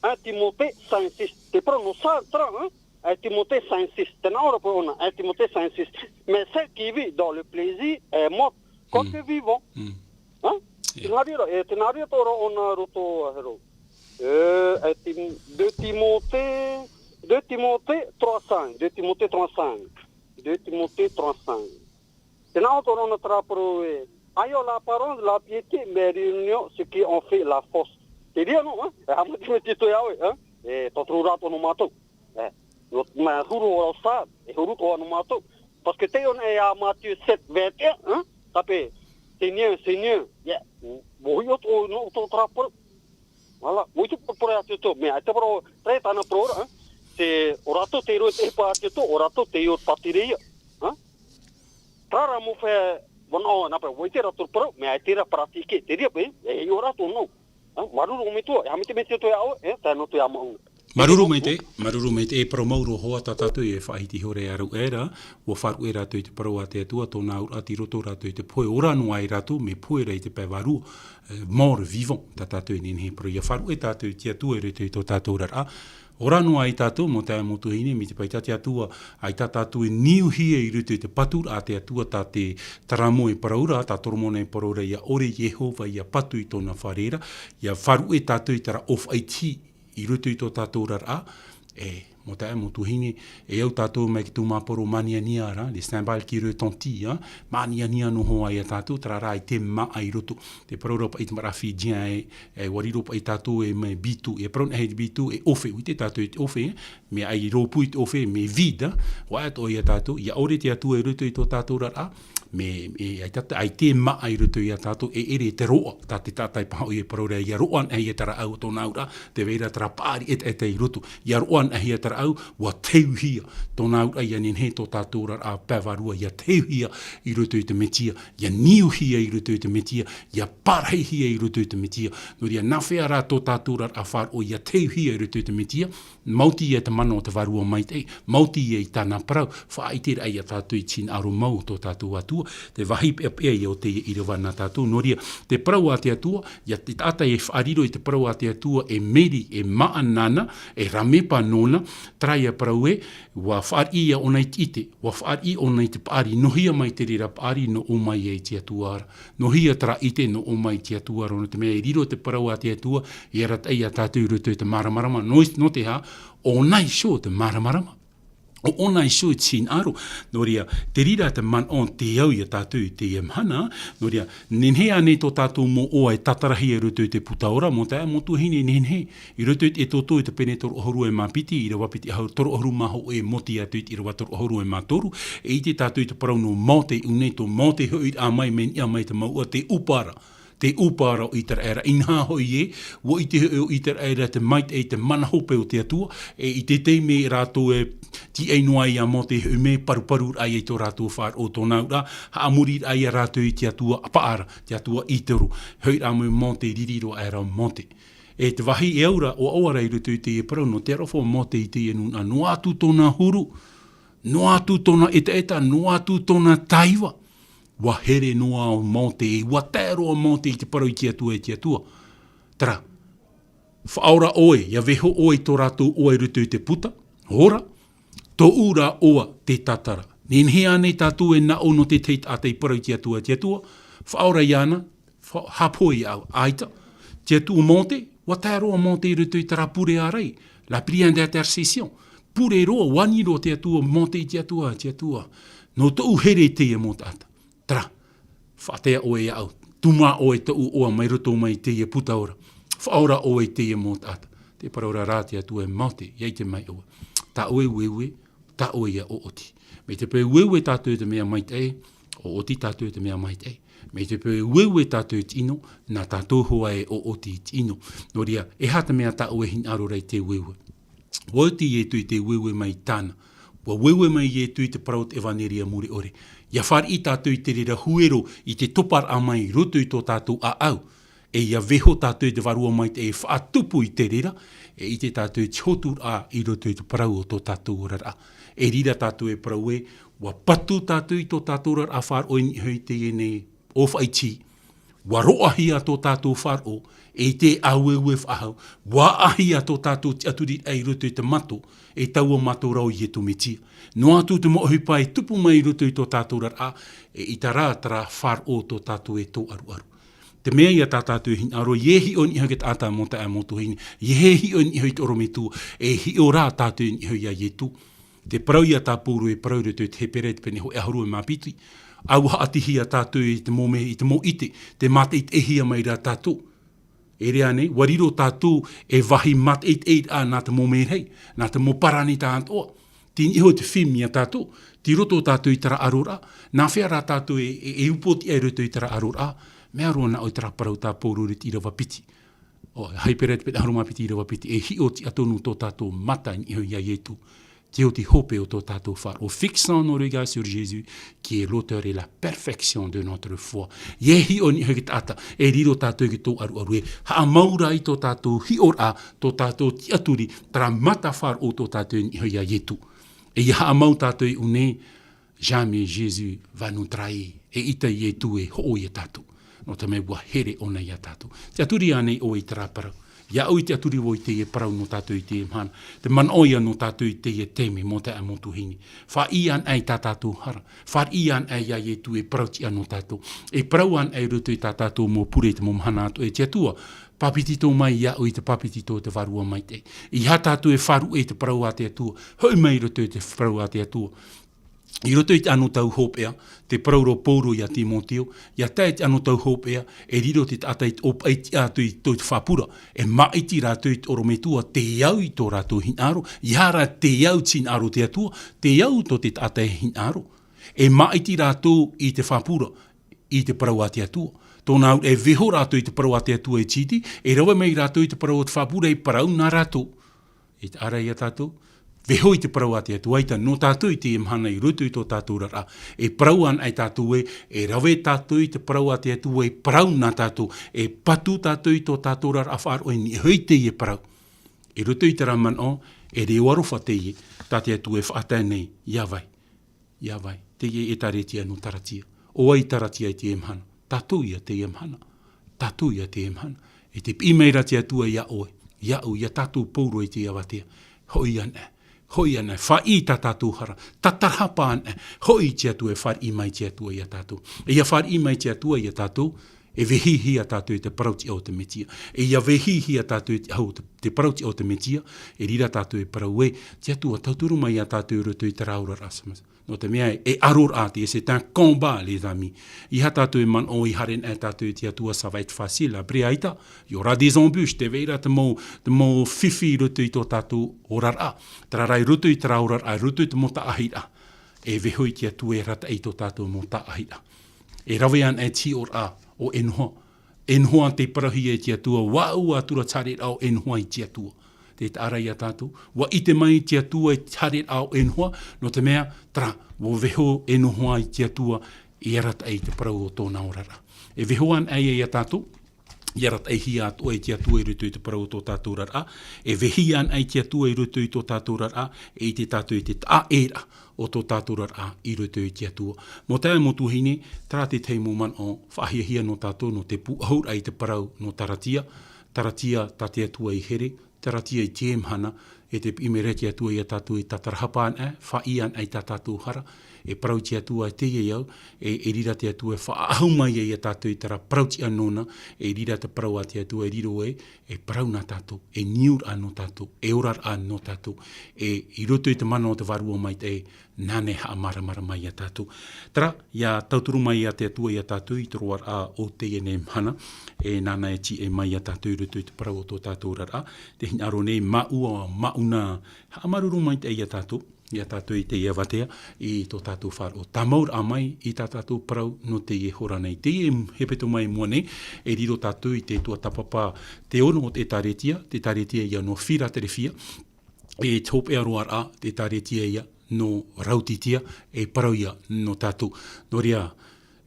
un Timothée cinq six. Te parau nō Sā-, Sātara, hein? Un Timothée cinq six. Tē nā ʻō ra parau ʻōna, un Timothée cinq six. Mais celle qui vit dans le plaisir est morte, quoique vivant. Mm. Hein? Yeah. Tē nā reira, e, tē nā reira tō parau ʻōna i roto, hero. Euh, un Tim-, deux Timothée, deux Timothée trois cinq. Deux Timothée trois cinq. Deux Timothée trois cinq. Tē nā ʻō ra ʻōna terā parau ē, ayant l'apparence de la piété, mais réellement ce qui en fait la force. Te reira noa, hein? E haʻamaitaʻi mai te Atua iā ʻoe, hein? E tauturu rā atoʻa nō mātou. E, nō, mea huru ʻoe Sā-, e huru atoʻa nō mātou. Parce que tē ʻō nei iā Matthieu sept vingt et un, hein? Tāpeʻa, Seigneur, Seigneur, yeah, mōhio atoʻa nō tō terā parau. Voilà, mōhio atoʻa parau iā te Atua, mea ʻaita parau, terā tāna parau ra, hein? Te, ʻo rātou tē rave i te ʻohipa a te Atua, ʻo rātou tē ʻite i te pātireia, hein? Terā rā mau feiā, vanaʻo, nā paʻi, ʻua ʻite rātou i te parau, mea ʻaita rā paratike, te reira paʻi, e, e ʻite rātou nō. Hein? Māuruuru ʻorometua, e haʻamaitaʻi mai te Atua iā ʻoe, e, tae noa atu iā māʻona. Māuruuru maitaʻi, māuruuru maitaʻi, e parau mau roa hoʻi tā tātou e faʻahiti ihora e aruʻe ra, ʻua faʻaruʻe rātou i te parau a te Atua, tōna auraʻa tei roto rātou i te pohe, ora noa ai rātou, mea pohe ra i te pae vārua, eh, mort vivant, tā tātou e nehenehe e parau. ʻIa faʻaruʻe tātou i te Atua i roto i tō tātou oraraʻa. Ora noa ai tātou, mau taeaʻe, mau tuahine, mai te pae tā te Atua, ʻaita tātou e niuhia i roto i te paturaʻa a te Atua, tā te Taramo e parau ra, tā Toromona e parau ra, ʻia ʻore Iehova, ʻia patu i tōna fare ra, ʻia faʻaruʻe tātou i terā ʻōfaʻi tiʻi, i roto i tō tātou oraraʻa, e, mau taeaʻe, mau tuahine, e au tātou mai ki Tūmāporo māniania ra, les cymbales qui retentissent, hein, māniania noa hoʻi ia tātou, terā rā ʻaita e māʻa i roto. Tē parau ra paʻi te maraʻa Fidjien e, e ʻua riro paʻi tātou e mea bitu, e parau nei e bitu, e ʻofe, ʻua ʻite tātou i te ʻofe, mea ʻai rōpū i te ʻofe, mea vide, ʻua ʻite atoʻa ia tātou, ʻia ʻore te Atua i roto i tō tātou oraraʻa, mea, e, ʻaita, ʻaita e māʻa i roto ia tātou, e ʻere te roaʻa, tā te taʻata e pāhoʻi e parau ra, ʻia roaʻa anaʻe ia te rāʻau o tōna auraʻa, tē vai ra terā paʻari ʻetaʻeta i roto, ʻia roaʻa anaʻe ia te rāʻau, ʻua teuhia tōna auraʻa, ʻia nehenehe tō tātou oraraʻa pae vārua, ʻia teuhia i roto i te Mesia, ʻia niuhia i roto i te Mesia, ʻia parahihia i roto i te Mesia. Nō reira, nā hea rā tō tātou oraraʻa faʻaroʻo ʻia teuhia i roto i te Mesia, maoti ia te mana o te Vārua Maitaʻi, maoti ia i tāna parau, faʻaʻiteraʻa ia tātou i te hinaʻaro mau o tō tātou Atua, te vāhi peʻapeʻa ia o teie ʻīrava nā tātou. Nō reira, te parau a te Atua, ia te taʻata e faʻariro i te parau a te Atua, e meri, e māʻa nāna, e rāmepa nōna, terā ia parau ē, ʻua fāriʻi ia ʻōna i te ʻite, ʻua fāriʻi ʻōna i te paʻari, nō hea mai te reira paʻari, nō ʻō mai ia i te Atua ra. Nō hea terā ʻite, nō ʻō mai i te Atua ra, nō te mea e riro te parau a te Atua, e arataʻi ia tātou i roto i te māramarama, nō, nō te aha, ʻōna iho te māramarama. ʻO ʻōna iho te hinaʻaro, nō reira, te reira te manaʻo tē au ia tātou i teie mahana, nō reira, nehenehe ānei tō tātou moʻoa e tātarahia i roto i te puta ora, mau taeaʻe, mau tuahine, nehenehe, i roto i te Exodo i te pene toru ʻahuru e mā piti, ʻīrava piti ʻahuru, toru ʻahuru mā hōʻē, e moti atu i te ʻīrava toru ʻahuru e mā toru, e ʻite tātou i te parau nō Mōte i ʻō nei, tō Mōte hoʻiraʻa mai, mea niʻa mai te mouʻa, te ʻupa ra, te ʻupa ra o ʻĪteraʻera, inaha hoʻi ē, ʻua ʻite hoʻi ʻo ʻĪteraʻera te maitaʻi, te mana hope o te Atua, e i te taime rātou e tīaʻi noa ai iā Mōte hoʻi mea paruparuraʻa ia i tō rātou faʻaroʻo tōna auraʻa, haʻamoriraʻa ia rātou i te Atua paʻari, te Atua ʻĪtero, hoʻiraʻa mai Mōte, riri roa aʻera Mōte. E te vāhi e au ra, ʻoaʻoa ra i roto i teie parau, nō te aroha Mōte i teie nūnaʻa, noa atu tōna huru, noa atu tōna ʻetaʻeta, noa atu tōna taiva. ʻUa here noa Mōte, ʻua tae roa Mōte i te parau i te Atua, e te Atua. Terā, faʻaora ʻoe, ʻia vaiiho ʻoe i tō rātou ʻoa i roto i te puta. Ora, tōʻu rā ʻoa te tātara. Nehenehe ānei tātou e naʻo nō te tahi taʻata i parau i te Atua, e te Atua, faʻaora iāna, fa-, haʻapohe iāʻu, ʻaita. Te Atua Mōte, ʻua tae roa Mōte i roto i terā pure ārai, la prière d'intercession. pure roa, ani roa te Atua, mōteʻi te Atua, te Atua. Nō tōʻu here teie mau taʻata. Terā, faʻatae ʻoe iāʻu, tūmā ʻoe tōʻu ʻoa mai roto mai i teie puta ora. Faʻaora ʻoe i teie mau taʻata. Te parau ra te Atua e maoti, ʻia ʻite mai ʻoe. Tā ʻoe ueue, tā ʻoe ia ʻoʻoti. Mai te peu e ueue tātou i te mea maitaʻi, ʻoʻoti tātou i te mea maitaʻi. Mai te peu e ueue tātou i te ʻino, nā tātou hoʻi e ʻoʻoti i te ʻino. Nō reira, e aha te mea tā ʻoe e hinaʻaro ra i te ueue? ʻUa oti Ietu i te ueue mai i tāna. ʻUa ueue mai Ietu i te parau o te ʻevaneria mure ʻore. ʻIa fāriʻi tātou i te reira huero i te toparaʻa mai i roto i tō tātou ʻāʻau. E ʻia vaiiho tātou i te Vārua Maitaʻi e faʻatupu i te reira, e ʻite tātou i te hoturaʻa i roto i te parau o tō tātou oraraʻa. E reira tātou e parau ē, ʻua patu tātou i tō tātou oraraʻa faʻaroʻo i niʻa iho i teie nei ʻōfaʻi tī. ʻUa roaʻahia tō tātou faʻaroʻo, e i te ueue faʻahou, ʻua ʻāʻāhia tō tātou tiʻaturiraʻa i roto i te mato, e taua mato ra ʻo Ietu Metia. Noa atu te mau ʻohipa e tupu mai i roto i tō tātou oraraʻa, e ʻita rā terā faʻaroʻo tō tātou e tō ʻaruʻaru. Te mea ïa tā tātou e hinaʻaro, ʻia hiʻo i niʻa iho i te taʻata mau taeaʻe mau tuahine, ʻia hiʻo i niʻa iho i te ʻorometua, e hiʻo rā tātou i niʻa iho ia Ietu. Te parau ïa tā Pauro e parau i roto i te Hepera i te pene hōʻē ʻahuru e mā piti. ʻAua haʻatihia tātou i te mau mē-, i te mau ʻite, tē mātaʻitaʻihia mai ra tātou. E riro nei, ʻua riro tātou ei vāhi mātaʻitaʻiraʻa nā te mau mērahi, nā te mau paranita atoʻa. Tei niʻa iho te film ia tātou, tei roto tātou i terā ʻaroraʻa, nā hea rā tātou e, e, e upoʻotiʻa i roto i terā ʻaroraʻa? Mea roa nā ʻoe terā parau tā Pauro i te ʻīrava piti. ʻO Hepera te pene ʻahuru mā piti, ʻīrava piti, e hiʻo tiʻa tonu tō tātou mata i niʻa iho ia Ietu. Te oti hope o tō tātou faʻaroʻo. Fixons nos regards sur Jésus, qui est l'auteur et la perfection de notre foi. ʻIa hiʻo i niʻa iho i te taʻata, e riro tātou i tō ʻaruʻaru, e haʻamau ra i tō tātou hiʻoraʻa, tō tātou tiʻaturi, terā mata faʻaroʻo tō tātou i niʻa iho ia Ietu. E ʻia haʻamau tātou i ʻō nei, jamais Jésus va nous trahir. E ʻita Ietu e hoʻo ia tātou. Nō te mea ʻua here ʻōna ia tātou. Tiʻaturi ānei ʻoe i terā parau? Iāʻu e tiʻaturi vau i teie parau nō tātou i teie mahana. Te manaʻo ïa nō tātou i teie taime, mau taeaʻe mau tuahine. Fāriʻi anaʻe i tā tātou hara. Fāriʻi anaʻe ia Ietu e parau tiʻa nō tātou. E parau anaʻe i roto i tā tātou mau pure i te mau mahana atoʻa, e te Atua, pāpetito mai iāʻu i te pāpetito o te Vārua Maitaʻi. ʻEiaha tātou e faʻaruʻe i te parau a te Atua. Hoʻi mai i roto i te parau a te Atua. I roto i te anotau hopeʻa, tē parau ra Pauro ia Timoteo, ʻia tae i te anotau hopeʻa, e riro te taʻata i te ʻōpaʻi tiʻa atu i tō te fāpura, e māʻiti rātou i te ʻorometua, tē au i tō rātou hinaʻaro, ʻeiaha rā tē au te hinaʻaro o te Atua, tē au tō te taʻata e hinaʻaro. E māʻiti rātou i te fāpura, i te parau a te Atua. Tōna auraʻa e vaiiho rātou i te parau a te Atua e tītī, e rave mai rātou i te parau o te fāpura e parau nā rātou. E te ʻara ia tātou, vaiiho i te parau a te Atua, ʻaita nō tātou i teie mahana i roto i tō tātou oraraʻa. E parau anaʻe tātou ē, e rave tātou i te parau a te Atua e parau nā tātou, e patu tātou i tō tātou oraraʻa faʻaroʻo i niʻa iho i teie parau. I roto i terā manaʻo, e reo aroha teie, tā te Atua e faʻatae nei, ia vai. Ia vai, teie ʻētāretia nō Taratia. ʻO vai Taratia i teie mahana? Tātou ïa teie mahana. Tātou ïa teie mahana. E tē piʻi mai ra te Atua ia ʻoe, iāʻu, ia tātou pauroa i teie avatea. Hoʻi anaʻe. Hoʻi anaʻe. Fāriʻi i tā tātou hara. Tātarahapa anaʻe. Hoʻi te Atua, e fāriʻi mai te Atua ia tātou. E ʻia fāriʻi mai te Atua ia tātou, e vehihia tātou i te parau tiʻa o te Metia. E ʻia vehihia tātou i te ahu o te, te parau tiʻa o te Metia, e riro tātou e parau ē, te Atua, tauturu mai ia tātou i roto i terā oraraʻa. Nō te mea, e ʻaroraʻa teie, c'est un combat, les amis. ʻEiaha tātou e manaʻo ʻia haere anaʻe tātou i te Atua, ça va être facile. Après, ʻaita, il y aura des embûches, tē vai ra te mau, te mau fifi i roto i tō tātou oraraʻa. Terā rā, i roto i terā oraraʻa, i roto i te mau taʻahiraʻa. E vaiiho te Atua e arataʻi i tō tātou mau taʻahiraʻa. E rave anaʻe te hiʻoraʻa ʻo Enoha. Enoha tei parauhia e te Atua, ʻua ʻaʻau atu ra te haereraʻa o Enoha i te Atua. Tē taʻa ra ia tātou, ʻua ʻite mai te Atua i te haereraʻa o Enoha, nō te mea, terā, ʻua vaiiho Enoha i te Atua, e arataʻi i te parau o tōna oraraʻa. E vaiiho anaʻe ia tātou, e arataʻihia atoʻa e te Atua i roto i te parau o tō tātou oraraʻa, e vaiiho anaʻe te Atua i roto i tō tātou oraraʻa, e ʻite tātou i te taʻaʻēraʻa o tō tātou oraraʻa i roto i te Atua. Mau taeaʻe mau tuahine, terā te tahi mau manaʻo faʻahiahia nō tātou, nō te pūʻohuraʻa i te parau nō Taratia, Taratia tā te Atua i here, Taratia i teie mahana, e tē piʻi mai ra te Atua ia tātou e tātarahapa anaʻe, fāriʻi anaʻe i tā tātou hara, E parau te Atua, e teie au, e, e riro te Atua, e faʻaʻahu mai ia tātou i terā parautiʻa nōna, e riro te parau a te Atua, e riro e, e parau nā tātou, e niuraʻa nō tātou, e oraraʻa nō tātou, e i roto i te mana o te Vārua Maitaʻi, nāna e haʻamāramarama ia tātou. Terā, ʻia tauturu mai ia te Atua ia tātou i te roaraʻa o teie nei mahana, e nāna e tīaʻi mai ia tātou i roto i te parau o tō tātou oraraʻa, tē hinaʻaro nei, māʻua, māʻuna, haʻamāuruuru maitaʻi ia tātou, ia tātou i teie avatea, i tō tātou faʻaroʻo. Tāmauraʻa mai i tā tātou parau nō teie hora nei. Teie hepetoma i mua nei, e riro tātou i te tuatāpapa, te ono o te ʻĒtārētia, te ʻĒtārētia ia nō Firaterefia, e te hopeʻa roaraʻa, te ʻĒtārētia ia nō Raotitia, e parau ia nō tātou. Nō reira,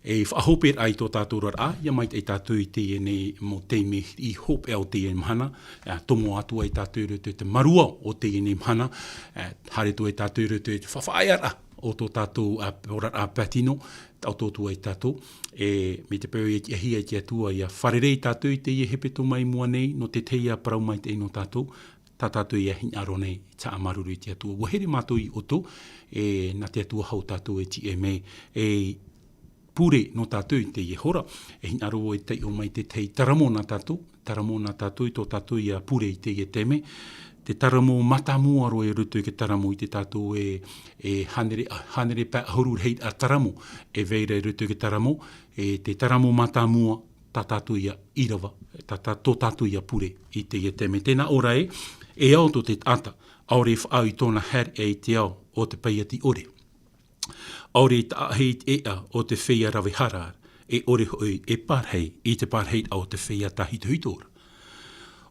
e faʻahope ai tō tātou oraraʻa, ʻia maitaʻi tātou i teie nei mau taime i hopeʻa o teie mahana, e, tomo atu ai tātou i roto i te mārua o teie nei mahana, e, haere atu ai tātou i roto i te faʻaʻaʻaraʻa o tō tātou, a, oraraʻa pātino, taʻoto atu ai tātou, e, mai te peu e tiʻahia e te Atua ʻia fārerei tātou i teie hepetoma i mua nei, nō te tahi ā parau maitaʻi nō tātou, tā tātou ʻia hinaʻaro nei, haʻamāuruuru i te Atua. ʻUa here mātou i ʻoutou, e, nā te Atua hoʻi tātou e tīaʻi mai, e, pure nō tātou i teie hora, e hinaʻaro e taiʻo mai te tahi taramo nā tātou, taramo nā tātou i tō tātou ïa pure i teie taime, te taramo mātāmua roa i roto i te taramo i te tātou e, e hānere, hānere pae ʻahuru rahi a taramo, e vai ra i roto i te taramo, e te taramo mātāmua, tā tātou ïa ʻīrava, tā, tā, tō tātou ïa pure i teie taime. Tēnā ʻō ra ē, e ao tō te taʻata, ʻaore e faʻaau i tōna haereʻa i te ao o te paiati ʻore. ʻAore e taʻahi i te ʻēʻa o te feiā rave hara, e ʻore hoʻi e pārahi i te pārahiraʻa o te feiā tāhitohito ra.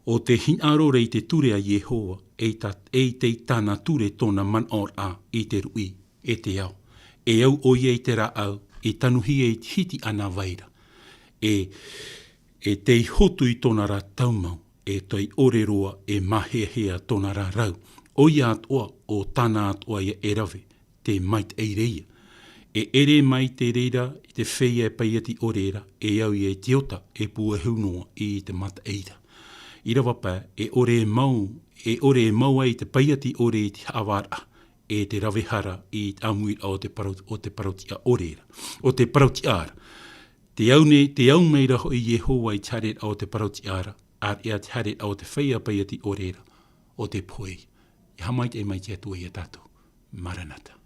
ʻO te hinaʻaro ra i te ture a Iehova, e tā, e tei tāna ture tōna manaʻoraʻa i te ruʻi, e te ao. E au ʻoia i te rāʻau, e tanuhia i te hiti ʻana vai ra. E, e tei hotu i tōna ra taumau, e tei ʻore roa, e māheahea tōna ra rau. ʻOia atoʻa, ʻo tāna atoʻa ïa e rave, te maitaʻi ra ïa. E ʻere mai te reira i te feiā e paiati ʻore ra, e au ïa i te ota, e puehu noa i te mataʻi ra. ʻĪrava pae, e ʻore e mau, e ʻore e mau ai te paiati ʻore i te haʻavāraʻa, e te rave hara i te ʻāmuiraʻa o te parau-, o te parautiʻa ʻore ra, o te parautiʻa ra. Te au nei, te au mai ra hoʻi Iehova i te haereraʻa o te parautiʻa ra, ʻāreʻa te haereraʻa o te feiā paiati ʻore ra, ʻo te pohe. E haʻamaitaʻi mai te Atua ia tātou. Maranata.